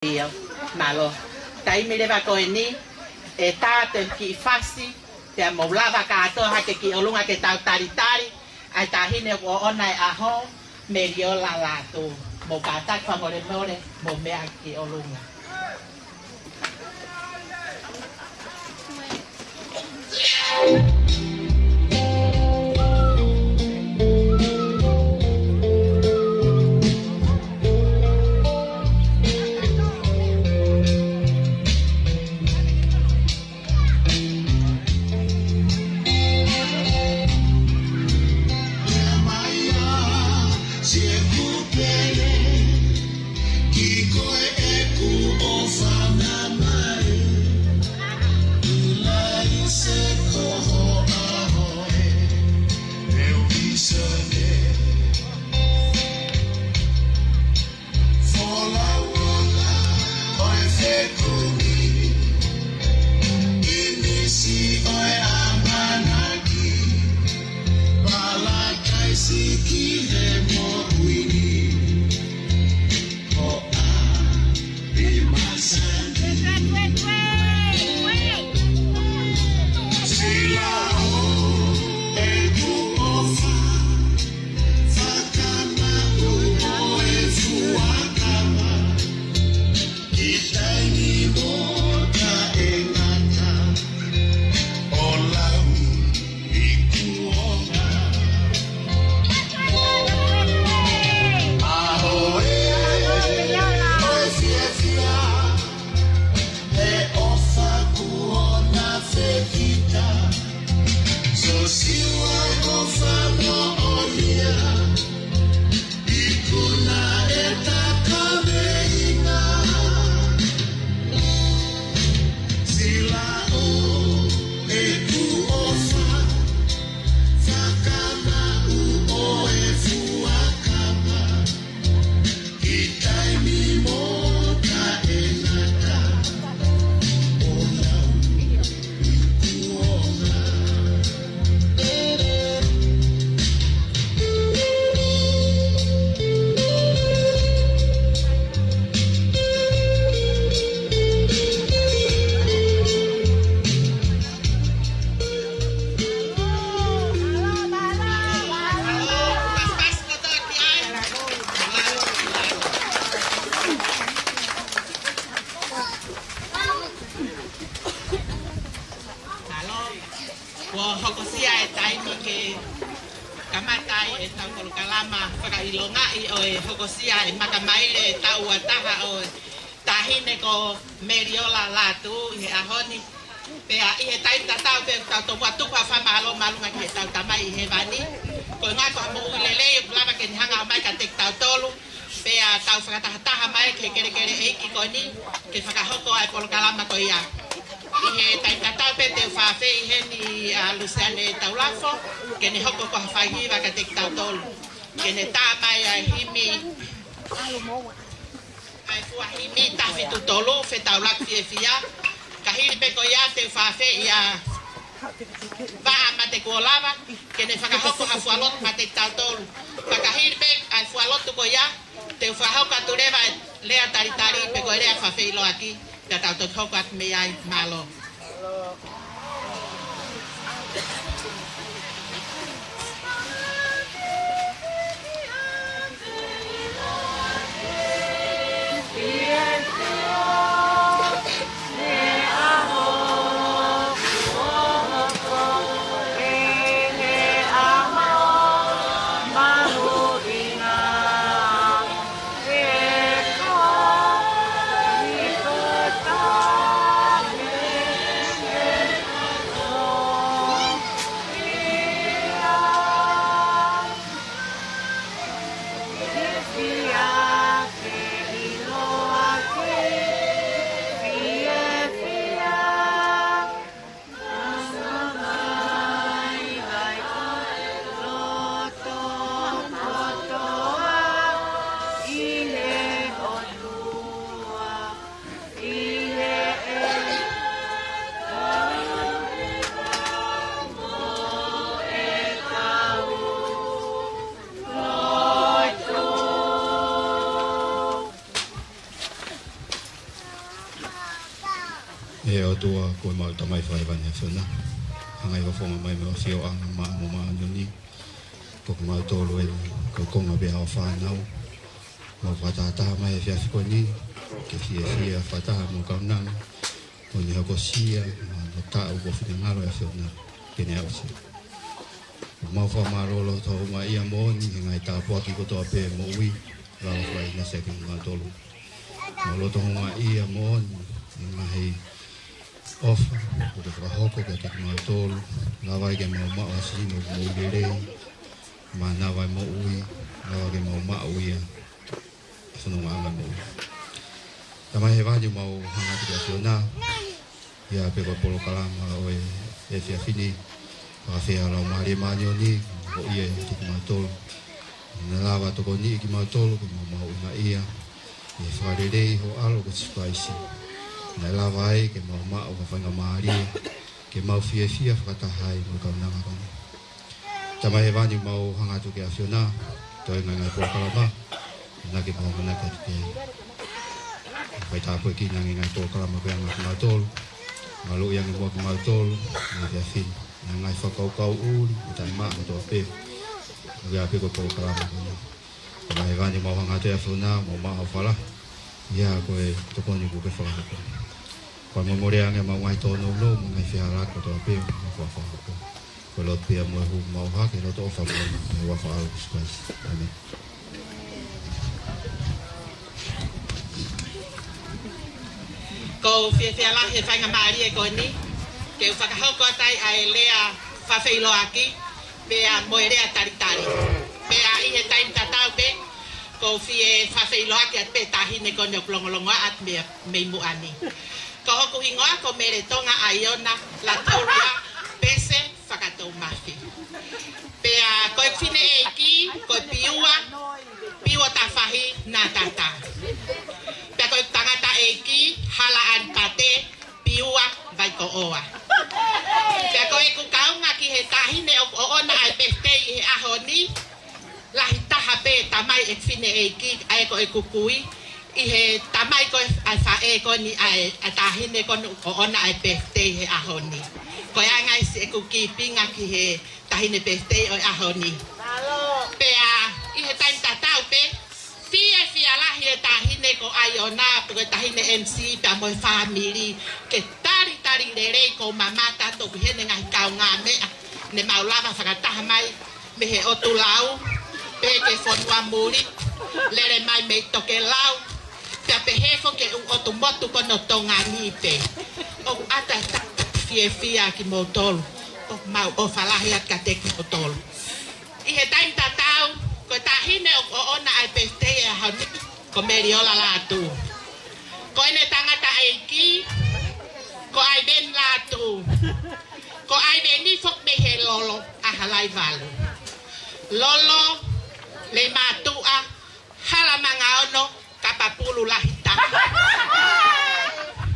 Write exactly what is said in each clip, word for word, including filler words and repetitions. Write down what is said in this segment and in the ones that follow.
ʻIo, mālō. Taimi leva ko eni, ʻe tā atu e kiʻi fasi, pea mou lava kātoa hake ki ʻolunga ke tau talitali ʻa e taʻahine ʻoʻona ʻi he ʻaho, Meliola Lātū. Mou kātaki fakamolemole, mou meʻa ki ʻolunga. Kuo hokosia e taimi ke kamata ai ʻetau polokalama fakaʻilongaʻi ʻo e hokosia e makamaile taʻu ua taha ʻo e taʻahine ko Meliola Lātū ʻi he ʻaho ni. Pea ʻi he taimi tatau pē ʻoku tau tomuʻa tuku ha fakamālō māʻolunga ki heʻetau Tamai ʻi Hēvani. Ko e ngaahi fakamoʻui lelei ʻoku lava ke ne hanga ʻo ʻomai kiate kitautolu. Pea tau fakatahataha mai ki he kelekele ʻeiki ko eni, ke fakahoko ʻa e polokalama ko ia. ʻI he taimi tatau pē te u fakaafeʻi heni ʻa Lusiane Taulafo, ke ne hoko ko ha faihiva kiate kitautolu. Ke ne tā mai ʻa e himi, ʻa e fua himi taha fitu tolu, Fetaulaki Fiefia. Ka hili pē ko ia te u fakaafeʻi ʻa Vaʻa Matekuolava, ke ne fakahoko ha fua lotu maʻa kitautolu. Ka hili pē ʻa e fua lotu ko ia, te u fakahoko atu leva e lea talitali pe ko e lea fakaafeʻi ʻaki, ka tau toki hoko atu mei ai, mālō. ʻE ʻOtua, ko homau Tamai Fakahēvani ʻa e ʻAfiona, hanga ʻi ho fofonga mai mo e ʻafioʻanga maʻa mo māʻoniʻoni, ko kimautolu eni, ko e konga pē ʻa hoʻo fānau, mau fakatahataha mai he efiafi ko eni, ke fiefia fakataha mo e kaunanga, ko eni hokosia, mo e taʻu kuo finangalo ʻe he ʻAfiona ke ne aʻusia. Mau fakamālō loto houngaʻia moʻoni he ngaahi tāpuaki kotoa pē moʻui, lava fai na se kimautolu. Mau loto houngaʻia moʻoni he ngaahi ʻofa kuo ke fakahoko kiate kimautolu, lava ai ke mau maʻu ʻa e sino moʻui lelei, mānava e moʻui, lava ke mau maʻu ia ʻa e fononga ʻanga moʻui. Tamai Hēvani, mau hanga atu ki he ʻAfiona, ʻi ai pē ko e polokalama ʻo e efiafi ni, fakafeʻao Laumālie Māʻoniʻoni, ko ia ʻiate kimautolu. Naʻe lava tokoniʻi kimautolu ke mau mahuʻingaʻia ʻi he fakalelei ho ʻAlo ko Sīsū Kalaisi. Naʻe lava ai ke mau maʻu ha faingamālie ke mau fiefia fakataha ai mo e kaunanga ko eni. Tamai Hēvani, mau hanga atu ki he ʻAfiona, toe ngaahi ngaahi polokalama, naʻa ke mau manako atu ki ai. Fai tāpuekina ngaahi ngaahi polokalama ko ia maʻa kimautolu, maluʻi ange muʻa kimautolu, ngaahi efiafi ni, ngaahi fakakaukau ʻuli, mo e taʻemaʻa kotoa pē, ʻi ai pē ko e polokalama ko eni. Tamai Hēvani, mau hanga atu ki he ʻAfiona, mau maʻu ho fala, ʻi he ko e tokoni kuo ke fakahoko. Ko e momole ange ʻemau ngaahi tōnounou, mo e ngaahi fehālaaki kotoa pē, mo e fafahoko. Ko e lotu pē ia mo e hū mau hake, lotu ʻofa mo e huafa ʻo Sīsū Kalaisi. ʻĒmeni. ʻOku ou fiefia lahi he faingamālie ko eni, ke u fakahoko atu ai ʻa e lea fakafeʻiloaki, pea mo e lea talitali. Pea ʻi he taimi tatau pē, ʻoku ou fie fakafeʻiloaki atu pē taʻahine ko eni ʻoku longolongo atu mei, mei muʻa ni. Ko hoku hingoa ko Mele Tonga ʻAiona Latoria Pese Fakatoumafi. Pea ko e fineʻeiki, ko e Piua, Piua Tafahi Natata. Pea ko e tangataʻeiki, Hala ʻAnipate, Piua Vaikoʻoa. Pea ko ʻeku kaunga ki he taʻahine ʻoku ʻoʻona ʻa e pētitei ʻi he ʻaho ni, lahi taha pē tamai ʻeku fineʻeiki, ʻa ia ko ʻeku kui, ʻi he tamai ko ē ʻa e faʻē ko eni ʻa e, ʻa e taʻahine ko eni ʻoʻona ʻa e pētitei he ʻaho ni. Ko e ʻai ngaahi siʻeku kīpinga ki he taʻahine pētitei ʻo e ʻaho ni. Pea ʻi he taimi tatau pē, fiefia lahi e taʻahine ko ʻAiona, pe ko e taʻahine M C pea mo e fāmili, ke talitali lelei ʻeku mamata toku hene ngaahi kaungāmeʻa, ne mau lava fakataha mai mei he ʻotu lau, pehē ki he fonua muli, lele mai mei Tokelau, pea pehē foki ki he ʻū ʻotu motu ko eni ʻo Tonga ni pē. ʻOku ʻatā e ta-, fiefia kimoutolu, ʻoku mau ʻofa lahi atu kiate kimoutolu. ʻI he taimi tatau, ko e taʻahine ʻoku ʻoʻona ʻa e pētitei he ʻaho ni, ko Meliola Lātū. Ko ʻene tangataʻeiki, ko ʻAiveni Lātū. Ko ʻAiveni foki mei he Lolo ʻa Halaivalu. Lolo, Leimātuʻa, Hala Mangaono, Kapapulu Lahi Taha.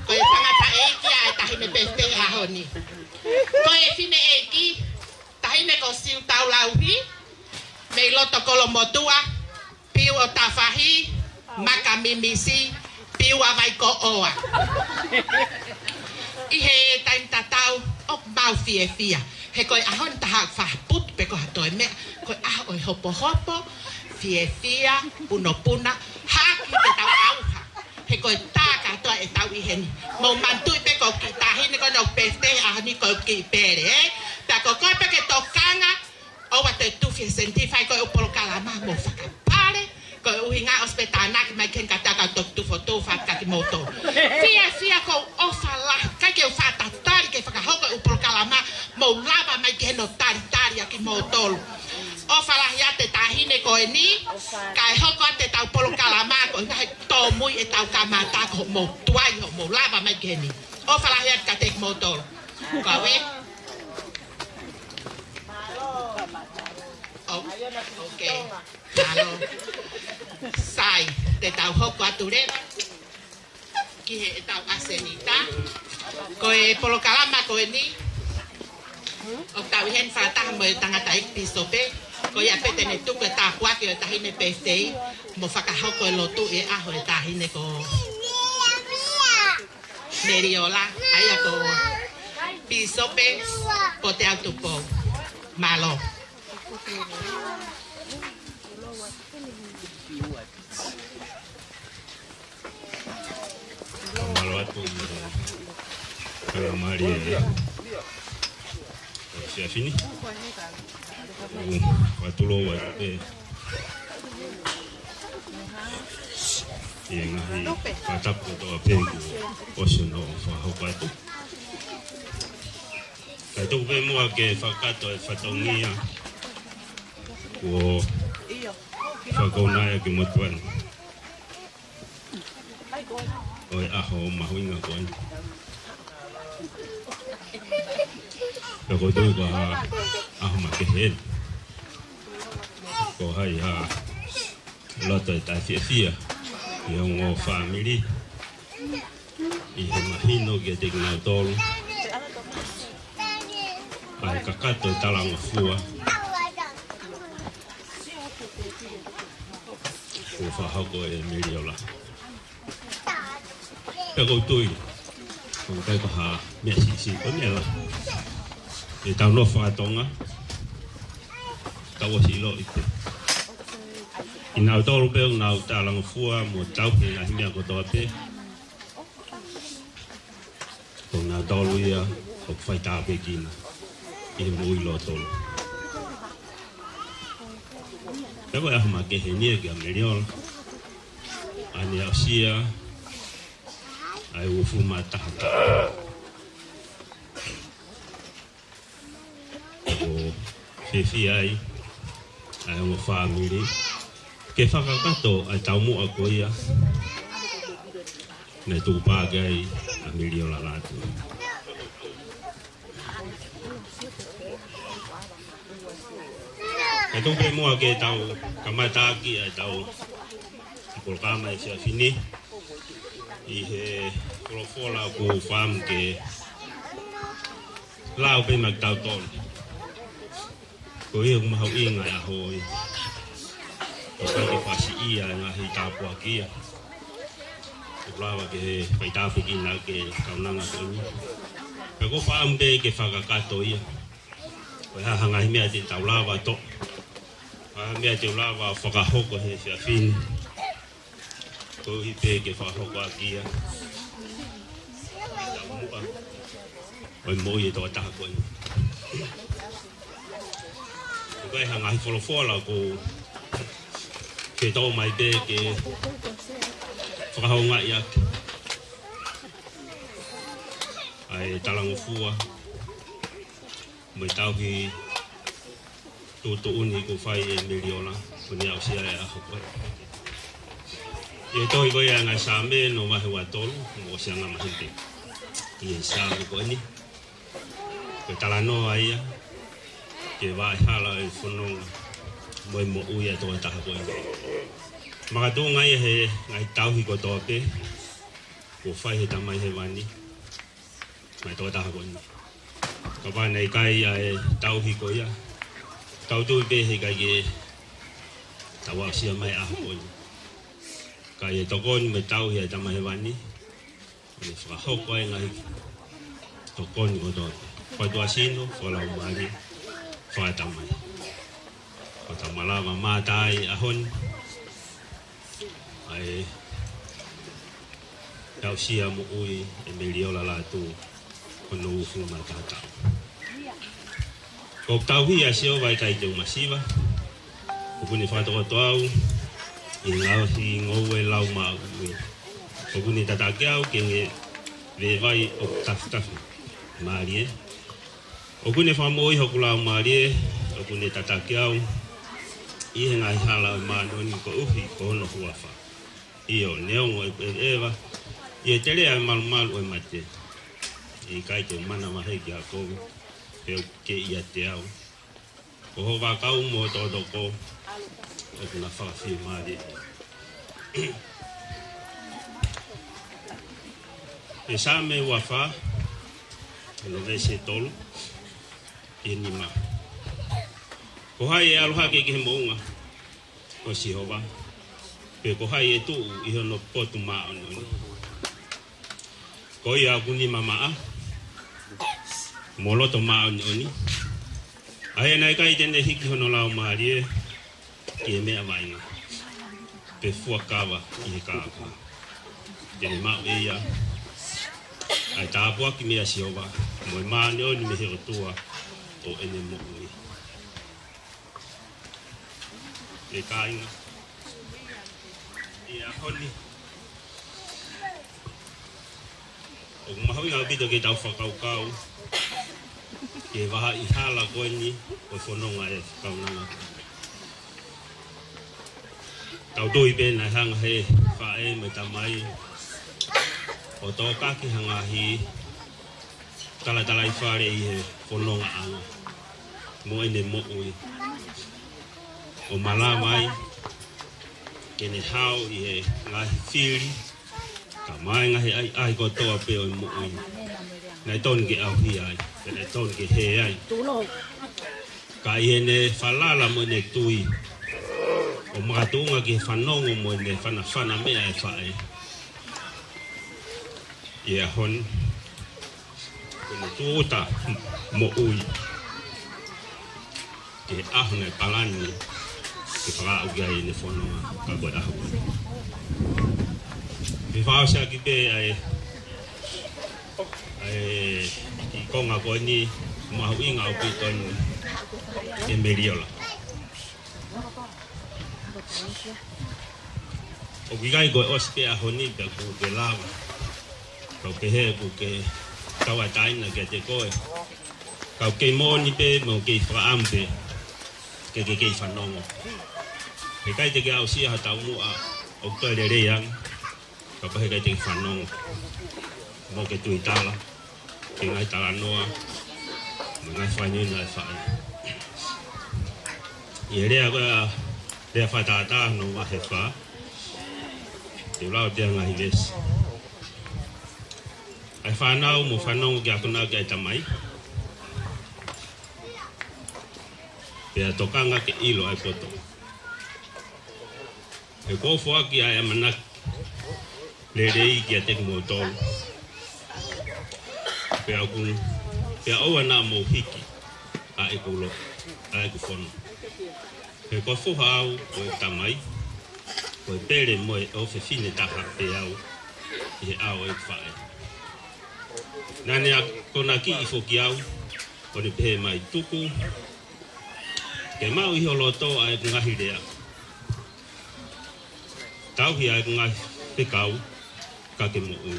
Ko e tangataʻeiki ʻa e taʻahine pētitei he ʻaho ni. Ko e fineʻeiki, taʻahine ko Siutau Lauhi, mei loto Kolomotuʻa, Piua Tafahi, Maka Mimisi, Piua Vaikoʻoa. ʻI he taimi tatau, ʻoku mau fiefia. He ko e ʻaho ni taha ʻoku fakaputu pē ko ha toe meʻa, ko e ʻaho ʻo e hopohopo, fiefia, punopuna, haki ke tau ʻauha. He ko e tā kātoa ʻetau ʻi heni. Mou manatuʻi pē ko e kiʻi taʻahine ko eni ʻoku pētitei he ʻaho ni ko e kiʻi pele, ē? Pea ko koe pē ke tokanga, ʻoua te tufi he seniti, fai ko e ʻū polokalama mo fakapale, ko e ʻuhinga ʻosi pē tānaki mai ki heni ka ta ka toki tufotufa atu kia kimoutolu. Fiefia, ʻoku ou ʻofa lahi, ʻikai ke u fakatatali ke fakahoko e ʻū polokalama, mou lava mai ki heni ʻo talitali ʻa kimoutolu. ʻOfa lahi atu e taʻahine ko eni, kae hoko atu ʻetau polokalama, ko e ngaahi tōmui ʻetau kamata ko hoʻomou tuai hoʻomou lava mai ki heni. ʻOfa lahi atu kiate kimoutolu. Ko au ē. Oh, ok. Mālō. Sai, te tau hoko atu leva ki heʻetau ʻasenita. Ko e polokalama ko eni, ʻoku tau ʻi heni fakataha mo e tangataʻeiki pīsope, ko ia pē te ne tuku e tāpuaki ʻo e taʻahine pētitei, mo fakahoko e lotu ʻi he ʻaho ʻo e taʻahine ko Meliola, ʻa ia ko Pīsope Pote ʻAtupou. Mālō. Mālō atu ʻi he faingamālie ʻo e efiafi ni. ʻOku ou fakatulou atu pē ʻi he ngaahi fakatapu kotoa pē kuo ʻosi hono fakahoko atu. Kae tuku pē muʻa ke fakakakato e fatongia kuo fakakaukauʻi ʻe he motuʻa ni ʻo e ʻaho mahuʻinga ko eni. Pea ʻoku ou tui ko ha ʻaho makehe eni. Ko hai ha loto ʻe taʻefiefia ʻi he ongo fāmili ʻi he mahino kiate kinautolu ʻa e kakato e talangofua kuo fakahoko ʻe Meliola. Pea ʻoku ou tui ʻoku ʻikai ko ha meʻa siʻisiʻi, ko e meʻa lahi. ʻI heʻetau nofo faka-Tonga, tau ʻosi ʻiloʻi pē kinautolu pē ʻoku nau talangofua mo tauhi e ngaahi meʻa kotoa pē, ko kinautolu ia ʻoku faitāpuekina ʻi he moʻui lōtolu. Pea ko e ʻaho makehe eni ia kia Meliola, ʻa ʻene aʻusia ʻa e uofulu mā taha taʻu. ʻOku fiefia ai ʻa e ongo fāmili ke fakakakato ʻa e taumuʻa ko ia naʻe tukupā ki ai ʻa Meliola Lātū. Kae tuku pē muʻa ke tau kamataʻaki ʻa ʻetau polokalama he efiafi ni ʻi he folofola ʻoku ou fakaʻamu ke lau pē maʻa kitautolu. Ko ia ʻoku mahuʻinga e ʻaho ia. ʻOku ʻikai ke fasiʻia e ngaahi tāpuaki ia ʻoku lava ke faitāpuekina ʻaki e kaunanga ko eni. Pea ʻoku ou fakaʻamu pē ke fakakakato ia. Ko e hā ha ngaahi meʻa te tau lava ʻo toʻo, ha meʻa te u lava ʻo fakahoko he efiafi ni. Koeʻuhi pē ke fakahoko ʻaki ia ʻa e taumuʻa ʻo e moʻui ʻa e tokotaha ko eni. ʻOku ʻi ai ha ngaahi folofola ʻoku ou fie toʻo mai pē ke fakahoungaʻi ʻaki ʻa e talangofua mo e tauhi tuʻutuʻuni kuo fai ʻe Meliola, kuo ne aʻusia e ʻaho ko ē. ʻI he tohi ko ia ʻa e ngaahi Saame, hono vahe ua tolu, mou ʻosi angamaheni pē ʻi he Saame ko eni. Ko e talanoa ia ki he vaʻa hala ʻo e fononga mo e moʻui ʻa e tokotaha ko eni. Makatuʻunga ia he ngaahi tauhi kotoa pē kuo fai ʻe he Tamai Hēvani maʻa e tokotaha ko eni. Kapau naʻe ʻikai ʻa e tauhi ko ia, tau tui pē heʻikai ke tau aʻusia mai e ʻaho ko eni. Ka ʻi he tokoni mo e tauhi ʻa e Tamai Hēvani, ʻo ne fakahoko ai e ngaahi tokoni kotoa pē. Fakatuʻasino, fakalaumālie, fakatamai. Ko ʻetau malava mātā ʻi he ʻaho ni ʻa e aʻusia moʻui ʻe Meliola Lātū hono uofulu mā taha taʻu. Ko ʻeku tauhi ʻa Sihova ʻe ʻikai te u masiva. ʻOku ne fakatokoto au ʻi he ngaahi ngoue lau maʻu. ʻOku ne tataki au ki he veʻe vai ʻoku tafitafi mālie. ʻOku ne fakamoʻui hoku laumālie, ʻoku ne tataki au ʻi he ngaahi hala ʻo e māʻoniʻoni koeʻuhi ko hono huafa. ʻIo, neongo ʻeku ʻeveʻeva ʻi he teleʻa ʻo e malumalu ʻo e mate, ʻe ʻikai te u manavahē ki ha kovi, pe ʻoku kei ʻiate au. Ko ho vakau mo ho tokotoko ʻoku na fakafiemālieʻi au. ʻI he Saame ua fā, hono veesi tolu ki he nima. Ko hai ʻe ʻalu hake ki he moʻunga ʻo Sihova, pe ko hai ʻe tuʻu ʻi hono potu māʻoniʻoni? Ko ia ʻoku nima maʻa mo loto māʻoniʻoni, ʻa ia naʻe ʻikai te ne hiki hono laumālie ki he meʻa vaʻinga, pe fuakava ʻi he kākā, te ne maʻu ʻe ia ʻa e tāpuaki meia Sihova, mo e māʻoniʻoni mei he ʻOtua ʻo ʻene moʻui. ʻE kāinga, ʻi he ʻaho ni, ʻoku mahuʻinga ʻaupito ke tau fakakaukau ki he vahaʻa hala ko eni ʻo e fononga ʻa e kaunanga. Tau tui pē naʻe hanga ʻe he faʻē mo e tamai ʻo tokaki ha ngaahi talatalaifale ʻi he fonongaʻanga mo ʻene moʻui, ʻo malava ai ke ne hao ʻi he ngaahi fili, kae ʻumaʻā e ngaahi ʻahiʻahi kotoa pē ʻo e moʻui ni. Naʻe tonu ke ʻauhia ai, pea naʻe tonu ke hē ai. Ka ʻi heʻene falala mo ʻene tui, ʻo makatuʻunga ki he fanongo mo ʻene fanafana meia e faʻē, ʻi he ʻaho ni, ko ʻene tūʻuta moʻui ki he ʻaho naʻe palani ke fakaaʻu ki ai ʻene fononga, ka ko e ʻaho ko eni. Fefakaʻosiʻaki pē ʻa e, ʻa e kiʻi konga ko eni mahuʻinga ʻaupito eni, ʻEmeliola. ʻOku ʻikai ko e ʻosi pē ʻaho ni pea kuo ke lava. Kau pehē kuo ke tauʻatāina kiate koe. Kau kei moʻoni pē mo kei fakaʻamu pē ke ke kei fanongo. He ʻikai te ke aʻusia ha taumuʻa ʻoku toe lelei ange kapau he ʻikai te ke fanongo mo ke tuitala ki he ngaahi talanoa mo e ngaahi fakahinohino ʻa e faʻē. ʻI he lea ko ia, lea fakatātā hono vahe fā, te u lau atu e ngaahi veesi. ʻA e fānau, mou fanongo ki he akonaki ʻa e tamai, pea tokanga ke ʻilo ʻa e poto. He kuo u foaki ʻa e ʻamanaki lelei kiate kimoutolu, pea ʻoku, pea ʻoua naʻa mou hiki ʻa ʻeku lo-, ʻa ʻeku fono. He ko e foha au ʻo e tamai, ko e pele mo e ʻofefine taha pē au ʻi he ʻao ʻo ʻeku faʻē. Naʻa ne akonakiʻi foki au, ʻo ne pehē mai, tuku ke maʻu ʻi ho loto ʻa ʻeku ngaahi lea, tauhi ʻa ʻeku ngaahi fekau, ka ke moʻui.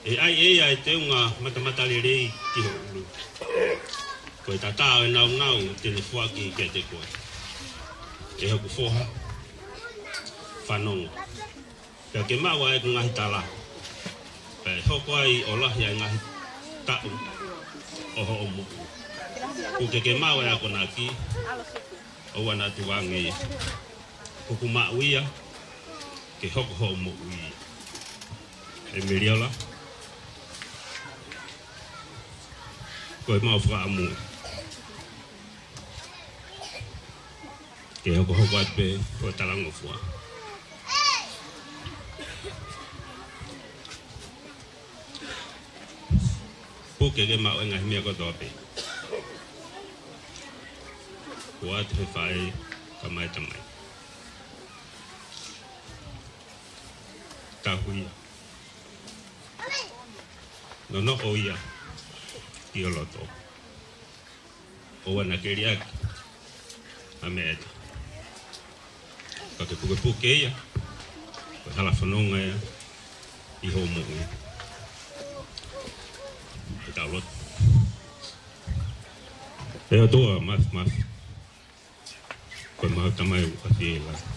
ʻE ʻai ʻe ia ʻa e teunga matamatalelei ki ho ʻulu. Ko e tatā ʻo e nāunau te ne foaki kiate koe. ʻE hoku foha, fanongo, pea ke maʻu ʻa ʻeku ngaahi tala, pea ʻe hoko ai ʻo lahi ʻa e ngaahi taʻu ʻo hoʻo moʻui. Kuo ke ke maʻu ʻa e akonaki, ʻoua naʻa tuku ange ia. Kuo ke maʻu ia ke hoko hoʻo moʻui. ʻEmeliola, ko e mau fakaʻamu ke hokohoko atu pē hoʻo talangofua. Puke ke maʻu e ngaahi meʻa kotoa pē. Kuo ʻoatu ʻe he faʻē kae ʻumaʻā e tamai. Tauhi ia. Nonoʻo ia ʻi ho loto. ʻOua naʻa ke liʻaki ha meʻa ʻe taha. Ka ke pukepuke ia, ko e hala fononga ia ʻi hoʻo moʻui. Ke tau lotu. ʻE ʻOtua Māfimafi, ko homau Tamai ʻoku ʻafio ʻi langi,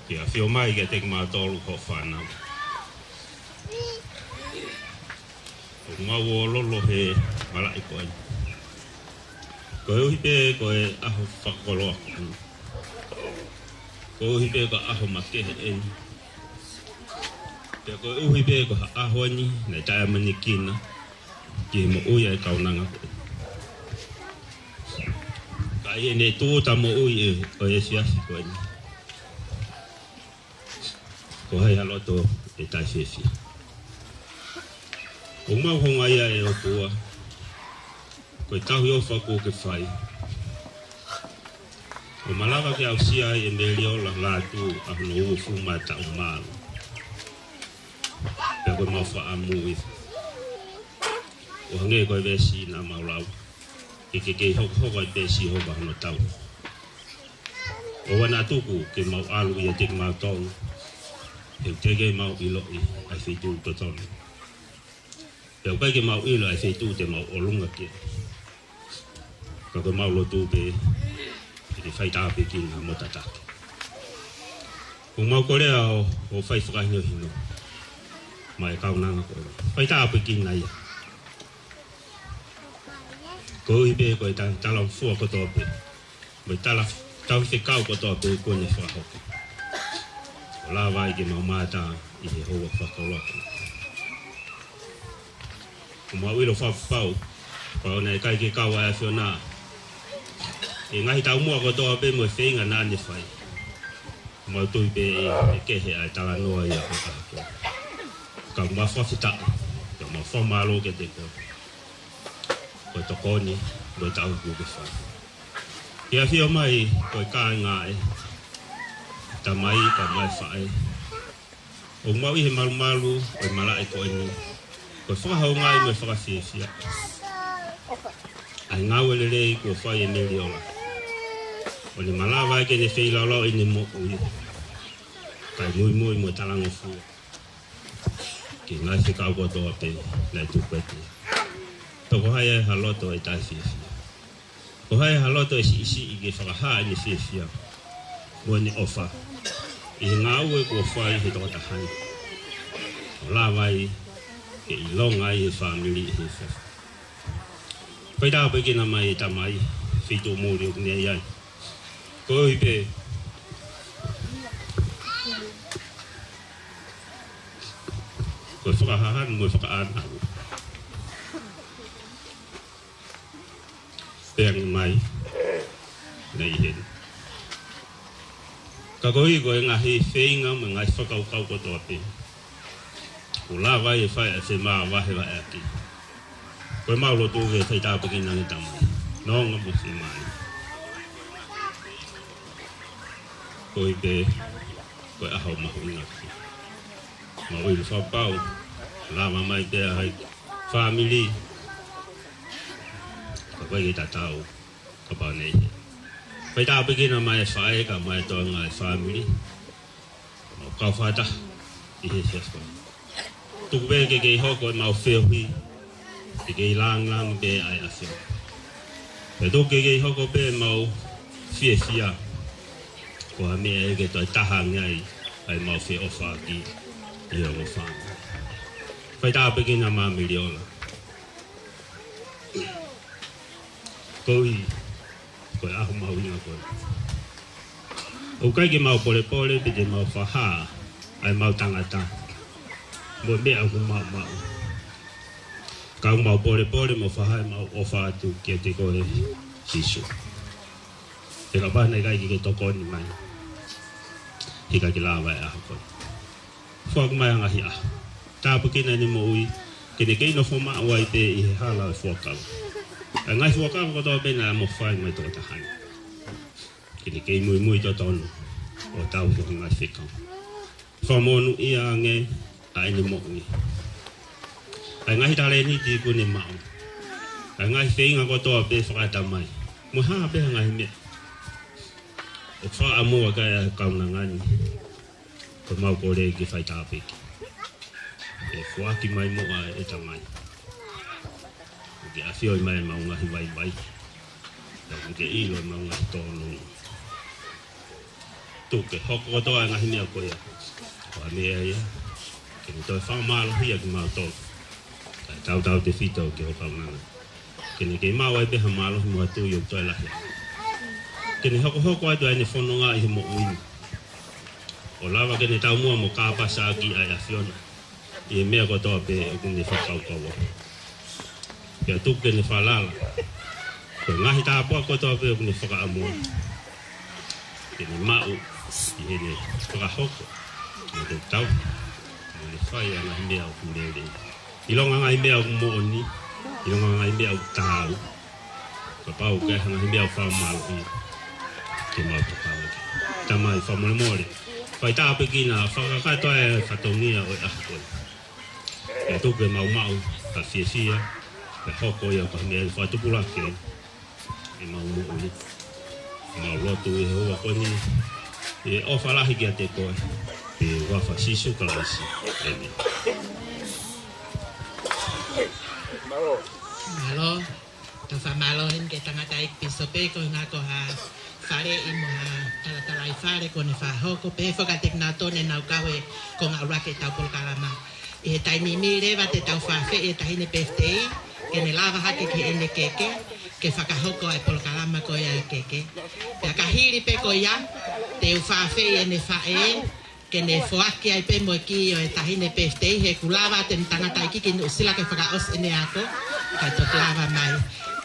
ke ʻafio mai kiate kimautolu hoʻo fānau ʻoku mau ʻōlolo he malaʻe ko eni. Koeʻuhi pē ko e ʻaho fakakoloa ko eni. Koeʻuhi pē ko e ʻaho makehe eni. Pea koeʻuhi pē ko e ʻaho eni naʻe taʻeʻamanekina ki he moʻui ʻa e kaunanga ko eni. Ka ʻi heʻene tūʻuta moʻui ʻe, ʻo e efiafi ko eni, Ko hai ha loto ʻe taʻefiefia? ʻOku mau houngaʻia ʻe ʻOtua, ko e tauhi ʻofa kuo ke fai, ʻo malava ke aʻusia ai ʻe Meliola Lātū ʻa hono uofulu mā taʻu mālu. Pea ko ʻemau fakaʻamu ia, ʻo hangē ko e veesi naʻa mau lau, ke ke kei hokohoko ai pē Sihova hono tauhi. ʻOua naʻa tuku ke mau ʻalu ʻiate kimautolu, he ʻoku teʻeki ke mau ʻiloʻi ʻa e feituʻu totonu. Pea ʻoku ʻikai ke mau ʻilo ʻa e feituʻu te mau ʻolunga ki ai. Ka ko ʻemau lotu pē, ke ke faitāpuekina mo tataki. ʻOku mau kole ʻo, ʻo fai fakahinohino maʻa e kaunanga ko ē. Faitāpuekina ia. Koeʻuhi pē ko e ta-, talangofua kotoa pē, mo e tala-, tauhi fekau kotoa pē kuo ne fakahoko, ʻo lava ai ke mau mamata ʻi he houa fakakoloa. ʻOku mau ʻilo fakapapau, kapau naʻe ʻikai ke kau ʻa e ʻAfiona ʻi he ngaahi taumuʻa kotoa pē mo e feinga naʻa ne fai, ʻoku mau tui pē ʻe, ʻe kehe ʻa e talanoa ia ʻo e ʻaho ko ē. Ka ʻoku mau fakafetaʻi, ka ʻoku mau fakamālō kiate koe, ko e tokoni mo e tauhi kuo ke fai. Ke ʻafio mai ko e kāinga ē, tamai kae ʻumaʻā e faʻē. ʻOku mau ʻi he malumalu ʻo e malaʻe ko eni, ko e fakahoungaʻi mo e fakafiefia ʻa e ngāue lelei kuo fai ʻe Meliola, ʻo ne malava ai ke ne feilaulau ʻene moʻui, kae muimui mo e talangofua ki he ngaahi fekau kotoa pē naʻe tuku kiate ia. Pea ko hai ha loto ʻe taʻefiefia? Ko hai ha loto ʻe siʻisiʻi ke fakahā ʻene fiefia mo ʻene ʻofa ʻi he ngāue kuo fai ʻe he tokotaha ni, ʻo lava ai ke ʻilonga ai ʻe he fāmili ʻi he efiafi? Faitāpuekina mai e tamai, feituʻu muli ʻoku ne ʻi ai. Koeʻuhi pē ko e fakahahanu mo e fakaʻānaua. Pea ange mai naʻe ʻi heni. Ka koeʻuhi ko e ngaahi feinga mo e ngaahi fakakaukau kotoa pē, ʻoku lava ai ʻe fai ʻa e femavahevaheʻaki. Ko ʻemau lotu ke faitāpuekina ange tamai, nonga mo femālie. Koeʻuhi pē ko e ʻaho mahuʻinga. Mau ʻilo fakapapau, lava mai pē ʻa e fāmili, ka ʻoku ʻikai ke tatau kapau naʻe ʻi heni. Faitāpuekina mai e faʻē kae ʻumaʻā e toenga e fāmili, mau kau fakataha ʻi he efiafi ko eni. Tuku pē ke kei hoko ʻemau feohi, ke kei lāngilangi pē ʻa e ʻAfiona. Pea tuku ke kei hoko pē ʻemau fiefia ko ha meʻa ia ke toe taha ange ai ʻa ʻemau feʻofaʻaki ʻi he ongo fāmili. Faitāpuekina mai Meliola, koeʻuhi ko e ʻaho mahuʻinga ko ē. ʻOku ʻikai ke mau polepole pe te mau fakahā ʻa ʻemau tangata mo e meʻa ʻoku mau maʻu. Ka ʻoku mau polepole mo fakahā ʻemau ʻofa atu kiate koe Sīsū. He kapau naʻe ʻikai ke ke tokoni mai, he ʻikai ke lava e ʻaho ko ē. Foaki mai ʻa e ngaahi ʻaho. Tāpuekina ʻene moʻui, ke ne kei nofo maʻu ai pē ʻi he hala ʻo e fuakava, ʻa e ngaahi fuakava kotoa pē naʻa mo fai mo e tokotaha ni. Ke ne kei muimui totonu ʻo tauhi hoʻo ngaahi fekau. Fakamonūʻia ange ʻa ʻene moʻui, ʻa e ngaahi talēniti kuo ne maʻu, ʻa e ngaahi feinga kotoa pē fakatamai, mo e hā pē ha ngaahi meʻa ʻoku fakaʻamu ʻaki ʻa e kaunanga ni. Ko ʻemau kole ke faitāpuekina. ʻE foaki mai muʻa e tamai, ke ʻafioʻi mai ʻemau ngaahi vaivai, pea ke ʻilo ʻemau ngaahi tōnounou. Tuku ke hoko kotoa e ngaahi meʻa ko ia ko ha meʻa ia ke ne toe fakamālohia kimautolu, kae tautautefito ki ho kaunanga. Ke ne kei maʻu ai pē ha mālohi mo ha tui ʻoku toe lahi. Ke ne hokohoko atu ʻa ʻene fononga ʻi he moʻui ni, ʻo lava ke ne taumuʻa mo kāpasa ʻaki ʻa e ʻAfiona ʻi he meʻa kotoa pē ʻoku ne fakakaukau ai. Pea tuku ke ne falala ko e ngaahi tāpuaki kotoa pē ʻoku ne fakaʻamu ke ne maʻu ʻi heʻene fakahoko Mo te tau. Mo ne fai ʻa e ngaahi meʻa ʻoku lelei. ʻIlonga ngaahi meʻa ʻoku moʻoni. ʻIlonga ngaahi meʻa ʻoku taau. Kapau ʻoku ʻi ai ha ngaahi meʻa ʻoku fakamālohi, ke mau tokanga ki ai. Tamai fakamolemole. Fai tāpuekina, fakakakato ʻa e fatongia ʻo e ʻaho ko eni. Pea tuku ke mau maʻu ha fiefia, pea hoko ia ko ha meʻa ʻe fakatupulaki ai ʻemau moʻui. Mau lotu ʻi he houa ko eni, ʻi he ʻofa lahi kiate koe, pea ʻi he huafa ʻo Sīsū Kalaisi. ʻĒmeni. Mālō. Tau fakamālō heni ki he tangataʻeiki pīsope, ko e ngaahi ko ha faleʻi mo ha talatalaifale kuo ne fakahoko, pehē foki kiate kinautolu ne nau kau he konga ʻuluaki ʻetau polokalama. ʻI he taimi ni leva te tau fakaafeʻi e taʻahine pefitei, ke ne lava hake ki heʻene keke, ke fakahoko ʻa e polokalama ko ia ʻa e keke. Pea ka hili pē ko ia, te u fakaafeʻi ʻene faʻē, ke ne foaki ai pē mo e kī ʻo e taʻahine pefitei, he kuo lava ʻa e tangataʻeiki ki Nuʻusila ke fakaʻosi ʻene ako, kae toki lava mai.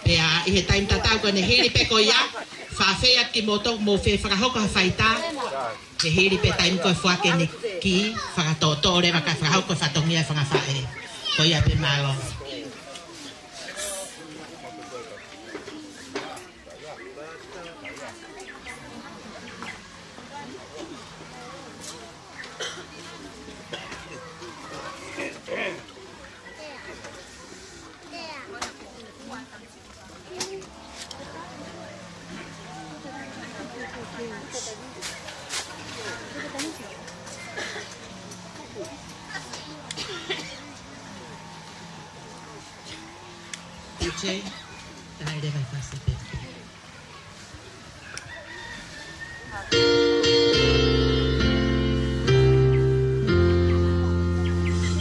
Pea ʻi he taimi tatau ko eni hili pē ko ia, fakaafeʻi atu kimoutolu mou fie fakahoko ha faitā, he hili pē taimi ko e foaki ʻene kī, fakatoʻotoʻo leva kae fakahoko e fatongia ʻa e fanga faʻē. Ko ia pē, mālō. Uche, taha leva e fasi pē.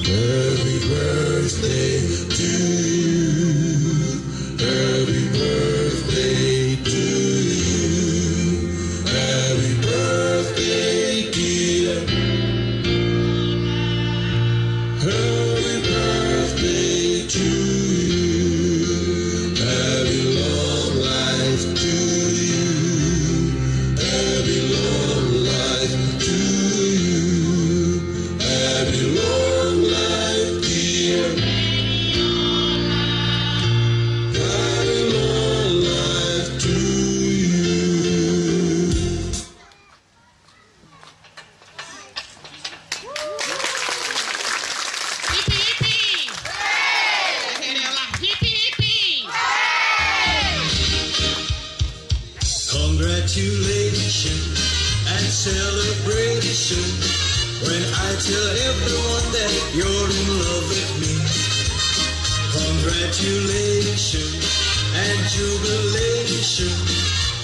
Happy birthday to you. Happy birthday to you. Happy birthday, dear. Happy birthday to you. Happy long life to you. Happy long life to you. Happy long life, dear. Happy long life to you. Hipi, hipi! Hipi, hipi! Congratulations and celebration when I tell everyone that you're in love with me. Congratulations and jubilation.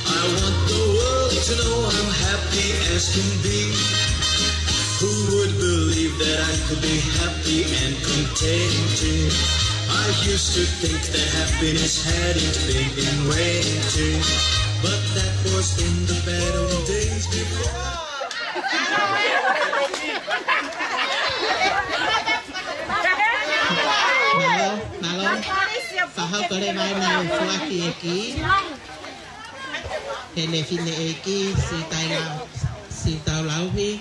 I want the world to know I'm happy as can be. Who would believe that I could be happy and contented? I used to think that happiness hadn't been invented, but that was in the bad old days before. Mālō, mālō. Fakahoko leva ʻena foaki e kī. Heʻene fineʻeiki, Siutau Lau-, Siutau Lauhi.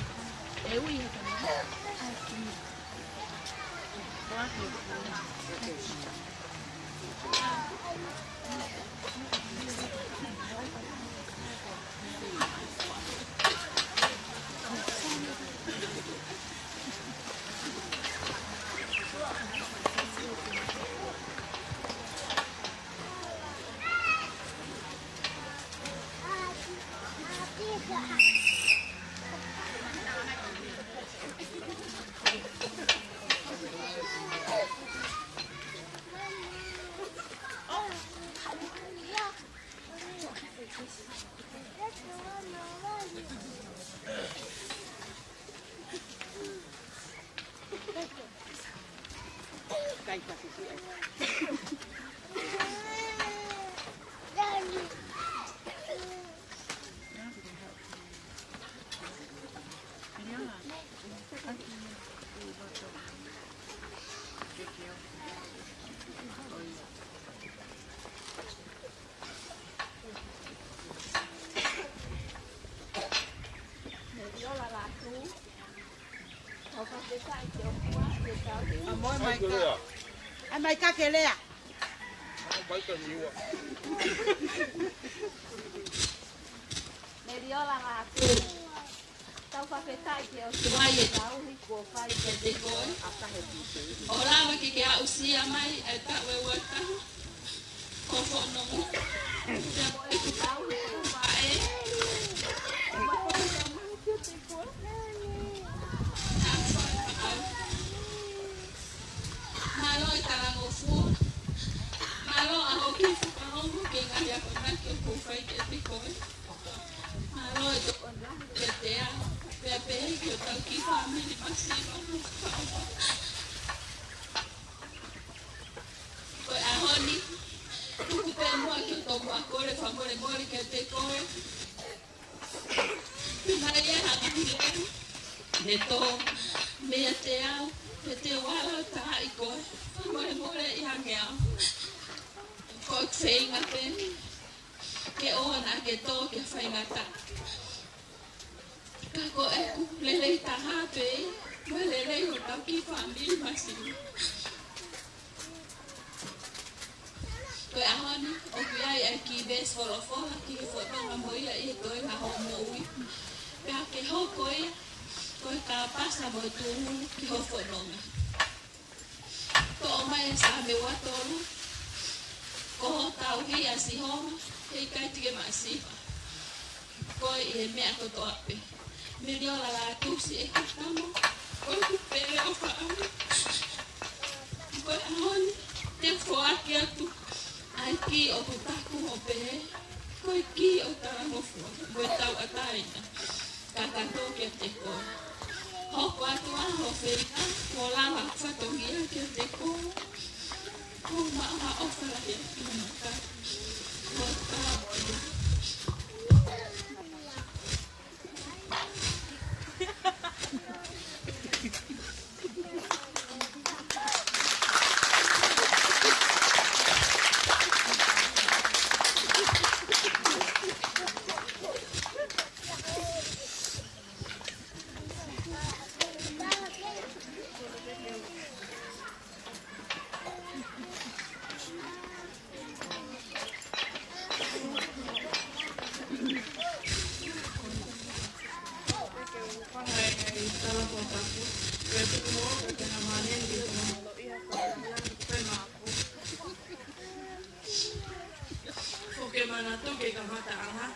ʻAi mai ka ke lea. Meliola Lātū. Tau fakafetaʻi ki he ʻOtua ʻi he tauhi kuo fai kiate koe. ʻO lava ke ke aʻusia mai e taʻu ʻe ua taha. Ko hono mo. Pea mo ʻeku tauhi ko e faʻē. Mālō e talangofua. Mālō ʻa hoʻo kiʻi fakaongo ki he ngaahi akonaki ʻoku ou fai kiate koe. Mālō e tokonia kiate au, pea pehē ki hotau kiʻi fāmili masiva. Ko e ʻaho ni, tuku pē muʻa ke u tomuʻa kole fakamolemole kiate koe. Pea ʻi ai ha ngaahi lea ne tō meiate au, pea te u ala ʻo taaʻi koe. Fakamolemole ʻi he ange au. Ko e feinga pē ke ʻoua naʻa ke tō ki ha faingataʻa. Ka ko ʻeku lelei taha pē, mo e lelei hotau kiʻi fāmili masiva. Ko e ʻaho ni, ʻoku ʻi ai e kiʻi veesi folofola ki he fononga mo ia ʻi he toenga hoʻo moʻui. Pea ke hoko ia ko e kāpasa mo e tūhulu ki hoʻo fononga. Toʻo mai e Saame ua tolu. Ko hoʻo tauhi ʻa Sihova, heʻikai te ke masiva koe ʻi he meʻa kotoa pē. Meliola Lātū, siʻeku tama, ko ʻeku pele ʻofa ʻaʻau. Ko e ʻaho ni, te u foaki atu ʻa e kī ʻoku taku ʻo pehē, ko e kī ʻo e talangofua mo e tauʻatāina kakato kiate koe. Hoko atu ā hoʻo feinga, mo lava fatongia kiate koe. Ko e maʻamaʻa ʻofa lahi atu mo e maka. Ko e tau ia. Foke manatu ki he kamataʻanga.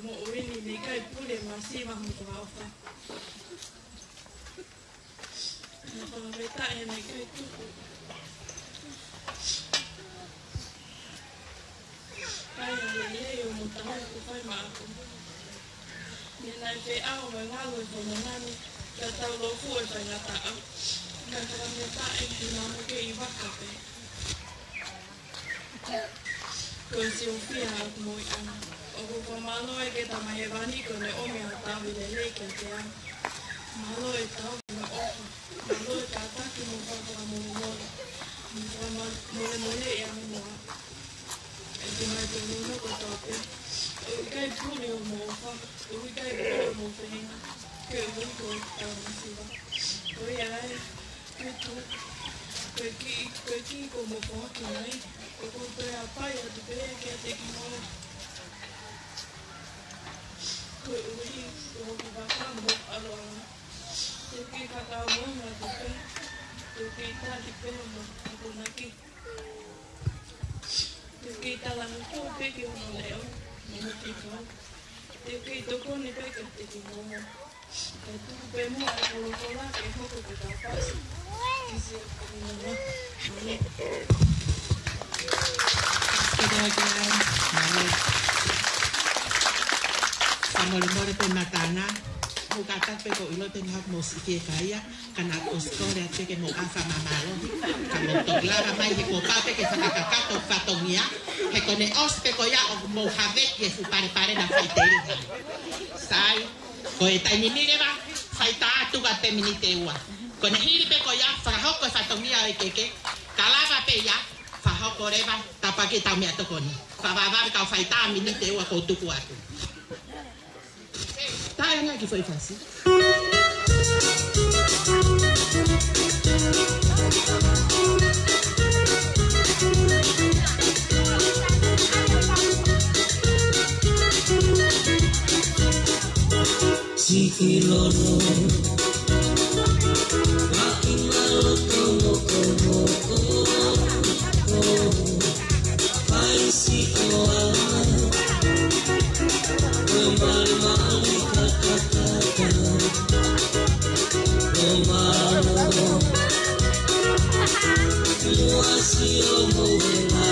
Moʻui ni naʻe ʻikai pule masiva mo fakaʻofa. Naʻe fakafetaʻi naʻe ʻikai tuku ai ha lelei ʻo mo taha kuo fai maʻaku. Naʻe feʻao mo e ngalu e fononga ni, ka tau loku e faingataʻa. Ka fakafetaʻi naʻa mo kei vaka pē. Ko e siofia ʻa e moʻui ʻana. ʻOku ou fakamālō ki he Tamai Hēvani ko ʻene ʻomi ʻa e tauhi lelei kiate au. Mālō e tauhi mo e ʻofa. Mālō e kātaki mo e fakamolemole. Mo e fakamolemole ʻi he ʻaho ni. ʻE te mai te nono ko tau pē. ʻOku ʻikai pule hoʻomo ʻofa. ʻOku ʻikai pule hoʻomo feinga. Ke ui ko e tau masiva. Ko ia ai. Ko e tuʻu, ko e kiʻi, ko e kiʻi kuo mo foaki mai, ʻoku ou toe ʻapaʻapa atu pē kiate kimoua. Koeʻuhi ko hoku vaka mo e ʻaloʻanga. Te u kiʻi fakakaukau atu pē, te u kiʻi tali pē hoʻomo akonaki. Te u kiʻi talangofua pē ki hono leʻo, mo hono fekau. Te u kiʻi tokoni pē kiate kimoua. Kae tuku pē muʻa e folofola ke hoko ko e kāpasa ki siʻoku fononga. Mālō. Fakamolemole pē Mataʻanga. Mou kātaki pē ko e ʻilo pē naʻa mou siʻi fiekaia. Ka naʻa ku ʻosi kole atu ke mou ʻafa māmālohi. Ka mou toki lava mai he kuo pau pē ke fakakakato fatongia. He ko ʻene ʻosi pē ko ia ʻoku mou haveki e fuʻu palepale naʻa faʻiteliha. Sai. Ko e taimi ni leva, fai tā atu ka pē miniti ʻe ua. Ko ʻene hili pē ko ia, fakahoko e fatongia ʻo e keke, ka lava pē ia, fakahoko leva, tāpuaki ʻetau meʻatokoni. Fakavavevave kau fai tā miniti ʻe ua kuo tuku atu. Tā ʻe ngaahi kiʻi foʻi fasi. Siʻi lono, ʻa ʻi ma loto mokomoko, ʻai siʻoa, ʻo malimali katakata, ʻo mano, mua siʻo mohenga.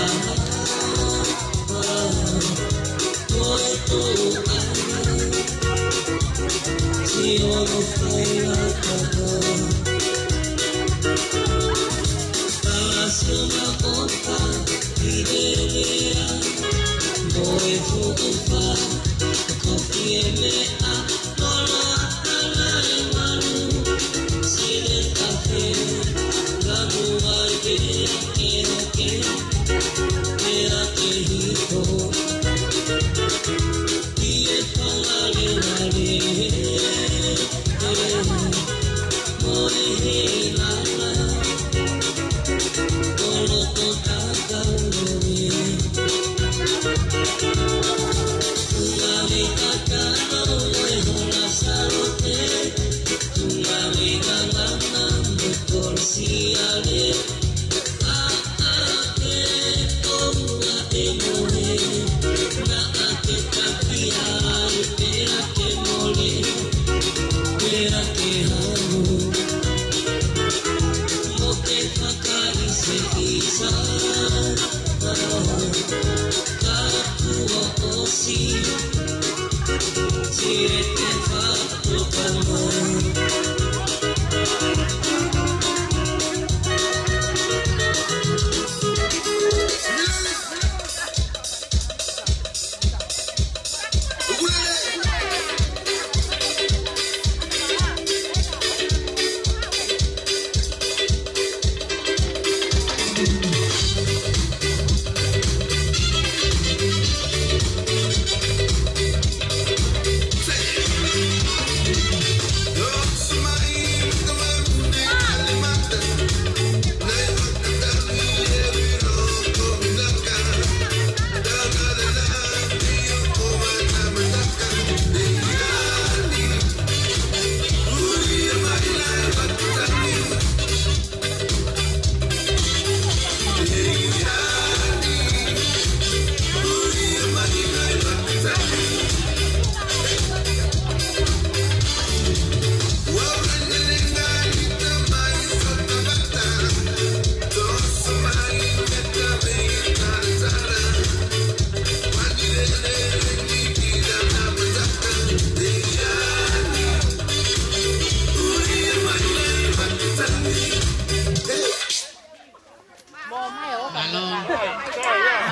Mālō.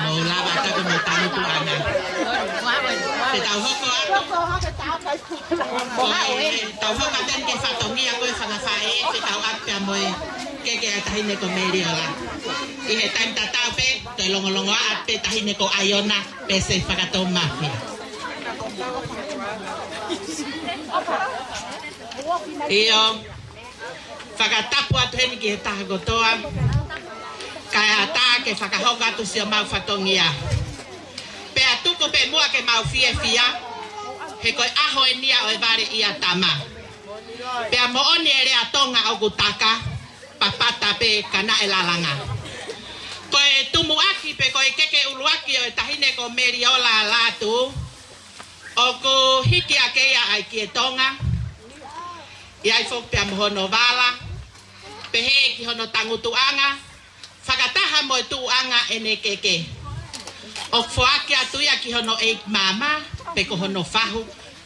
Mou lava atu mo e tangutu ʻana. Te tau hoko atu. Ko e, tau hoko atu ki he fatongia ko e fanga faʻē, te tau ʻatu pea mo e keke ʻa e taʻahine ko Meliola. ʻI he taimi tatau pē, te u longolongo atu pē taʻahine ko ʻAiona Pese Fakatoumafi. ʻIo. Fakatapu atu heni ki he taha kotoa, kae ʻatā ke fakahoko atu siʻomau fatongia. Pea tuku pē muʻa ke mau fiefia, he ko e ʻaho eni ia ʻo e vale ʻia tama. Pea moʻoni e lea Tonga ʻoku taka, papata pē ka naʻe lalanga. Ko e tumuʻaki pe ko e keke ʻuluaki ʻo e taʻahine ko Meliola Lātū, ʻoku hiki ake ia ʻa e kie Tonga, ʻi ai foki pea mo hono vala, pehē ki hono tangutuʻanga, fakataha mo e tuʻuʻanga ʻene keke. ʻOku foaki atu ia ki hono ʻeiki māmā, pe ko hono fahu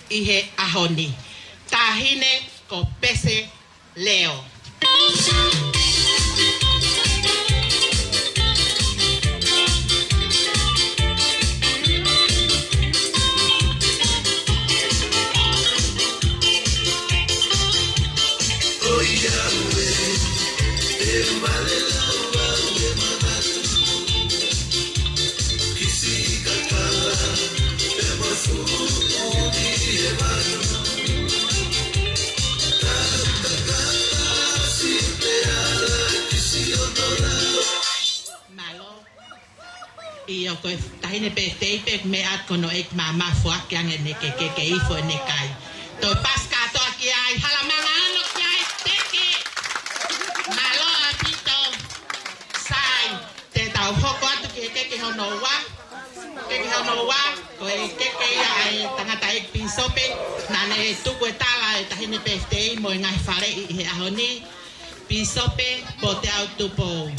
ʻi he ʻaho ni. Taʻahine ko Pese Leo. ʻIo, ko e taʻahine pē tei pē meʻa ko hono ʻeiki māmā foaki ange ʻene keke ke ifo ʻene kai. Toe pasi kātoa ki ai, hala manga ano ki ai, teke. Mālō ʻaupito. Sai, te tau hoko atu ki he keke hono ua. Keke hono ua, ko e keke ia ʻa e tangataʻeiki pīsope, naʻa ne tuku e tala e taʻahine pē tei mo e ngaahi faleʻi ʻi he ʻaho ni. Pīsope Poteau Tupou.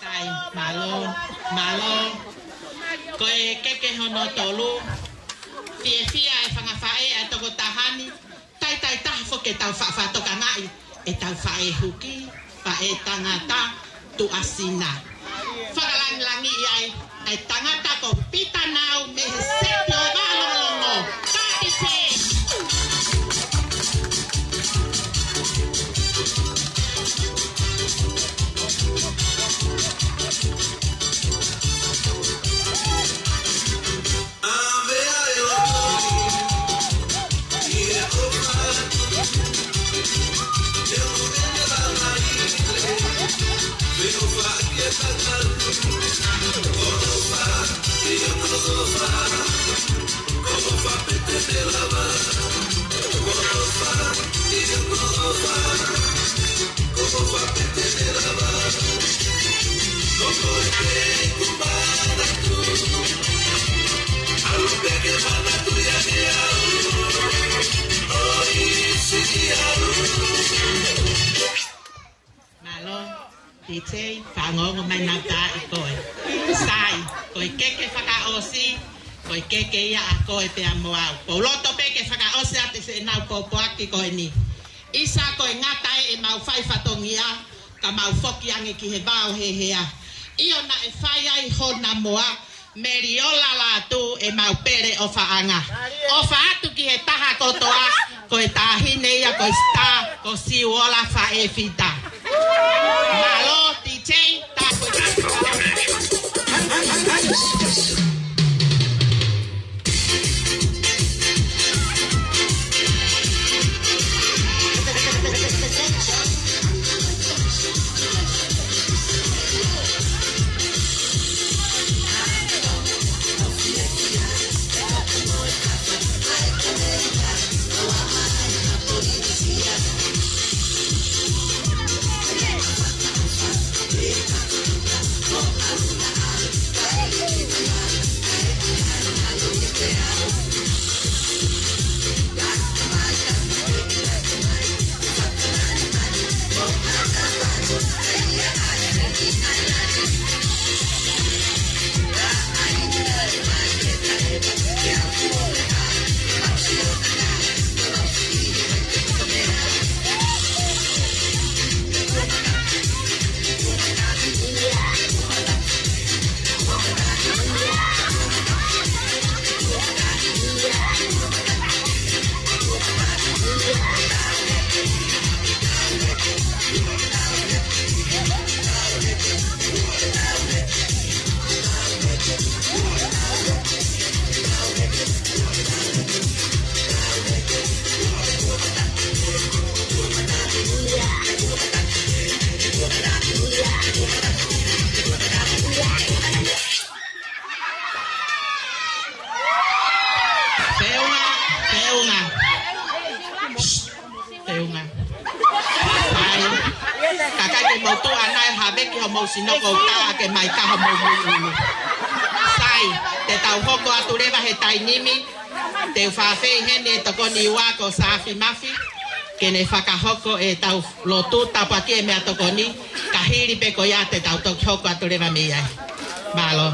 Sai, mālō, mālō. Ko e keke hono tolu. Fiefia e fanga faʻē ʻa e tokotaha ni. Taitai taha foki ke tau faʻa fakatokangaʻi ʻetau faʻē huki, faʻē tangata, tuʻasina. Fakalangilangiʻi ai ʻa e tangata ko Pita Nau mei he Sepi ʻo e Vā Longolongo. Kātise! Mālō, D J, fakaongoongo mai naʻa taaʻi koe. Sai, ko e keke fakaʻosi, ko e keke ia ʻa koe pea mo au. Ko u loto pē ke fakaʻosi atu e fenau pōpoaki ko eni. ʻIsa ko e ngata ē ʻemau fai fatongia, ka mau foki ange ki he vao he hea. ʻIo naʻe fai ai hona moa, Meliola Lātū ʻemau pele ʻofaʻanga. ʻOfa atu ki he taha kotoa, ko e taʻahine ia ko e sita, ko Siuola Faʻefita. Mālō, D J, tā ko e Feʻunga, feʻunga. Feʻunga. Sai. Kakai ke mou tuʻu ʻanai haveki homou sino ko uta ke mai ka homou mui ulu. Sai, te tau hoko atu leva he taimi ni. Te u fafei heni e tokoni ua ko Safi Mafi. Ke ne fakahoko ʻetau lotu tāpuaki e meʻatokoni. Ka hili pē ko ia te tau toki hoko atu leva mei ai. Mālō.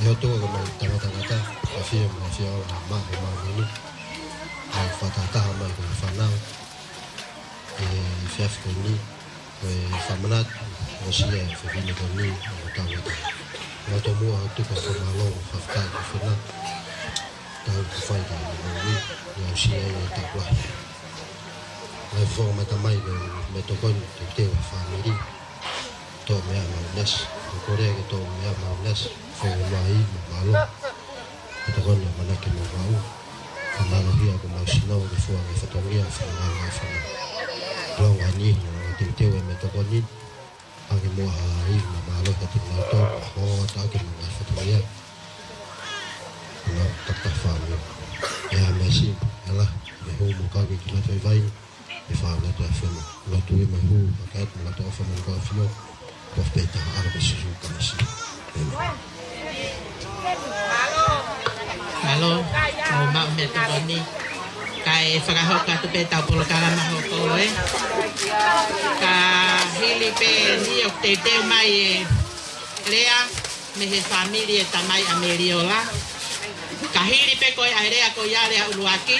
ʻE ʻOtua ko homau tangata, ʻa e fiefia mo e fiefia ʻo e ʻOtua Māʻoniʻoni. ʻOku fakataha mai ko e fānau ʻi he efiafi ko eni, ko e fakamanatu, ʻosi ʻa e fefine ko eni ʻo tau atu. ʻOku tau muʻa ʻo tuku ʻa e fakamālō mo e fakafetaʻi ki he fānau. Tau ku fai ki he moʻui, ʻi he ʻosi ʻa e taʻu lahi. Ngaahi fofonga mata mai ko e meʻatokoni, teuteu ʻa e fāmili. Toʻo meʻa maʻu nasi, ʻoku ou kole ke toʻo meʻa maʻu nasi, foʻi mai mo mālō. Meʻatokoni ʻa e ʻamanaki mo e maʻu. Fakamālohia ko homau sino ke fua ngaahi fatongia, fakamālō ngaahi fānau. Longo ʻa e niʻihi, longo teuteu ʻa e meʻatokoni. Hangē mo ha ivi mo mālō ka te mau tō, ho ata ke mo ngaahi fatongia. Ko e tata fāmili. ʻE ʻa mesi, ʻe la, ʻe hū mo kau ki he kina vaivai, ʻe fānau te afema. Lotu ʻi mai hū, ka kai, mo la tō fa mo ka fio. Ko fē taha ʻa e Sīsū Kalaisi. ʻĒmeni. Mālō, ʻo maʻu meʻatokoni. Kae fakahoko atu pē ʻetau polokalama hoko ē. Ka hili pē eni ʻoku teuteu mai e lea mei he fāmili ʻa e tamai ʻa Meliola. Ka hili pē ko e ʻa e lea ko ia lea ʻuluaki,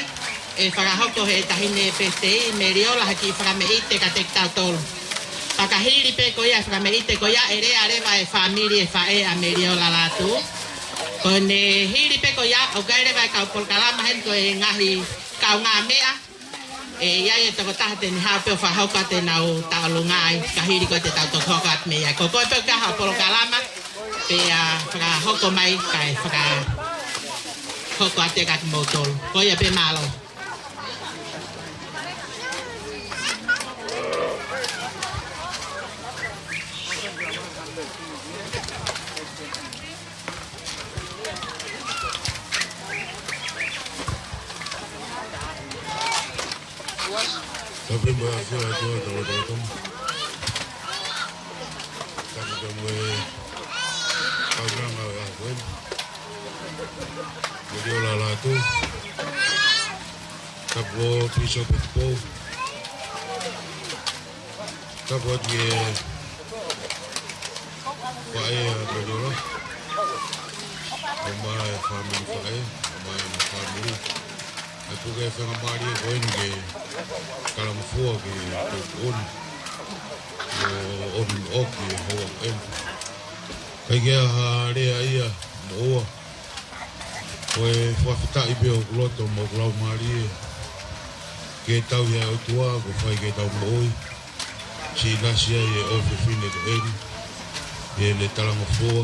ʻe fakahoko he taʻahine pētei Meliola ha kiʻi fakameʻite kiate kitautolu. Pea ka hili pē ko ia e fakameʻite ko ia ʻe lea leva e fāmili e faʻē ʻa Meliola Lātū. Ko ʻene hili pē ko ia ʻoku ʻi ai leva e kau polokalama heni ko e ngaahi kaungāmeʻa. ʻE ʻi ai e tokotaha te ne haʻu pē ʻo fakahoko atu ʻenau tauʻolunga ai, ka hili ko ē te tau toki hoko atu mei ai. Ko koe pē ʻoku ʻi ai haʻo polokalama, pea fakahoko mai kae fakahoko atu kiate kimoutolu. Ko ia pē mālō. Tapu mo e ʻafio ʻa e ʻOtua, tau ʻOtua. Tapu mo e kaunanga ʻo e ʻaho ko eni. Meliola Lātū. Tapu Pīsope Tupou. Tapu atu ki he faʻē ʻa Meliola. ʻOmai e fāmili faʻē, ʻomai e fāmili. ʻA e puke faingamālie ko eni ke talangofua ki he tuʻutuʻuni. ʻO ʻomi ʻoki e hoa ko eni. ʻIkai ke ʻi ai ha lea ia moʻua. Ko e fakafetaʻi pē ʻoku loto mo ʻoku laumālie. Ke tauhi ʻa e ʻOtua, ko e fai ke tau moʻui. Siʻi lasi ai e ʻofefine ko eni. ʻI heʻene talangofua,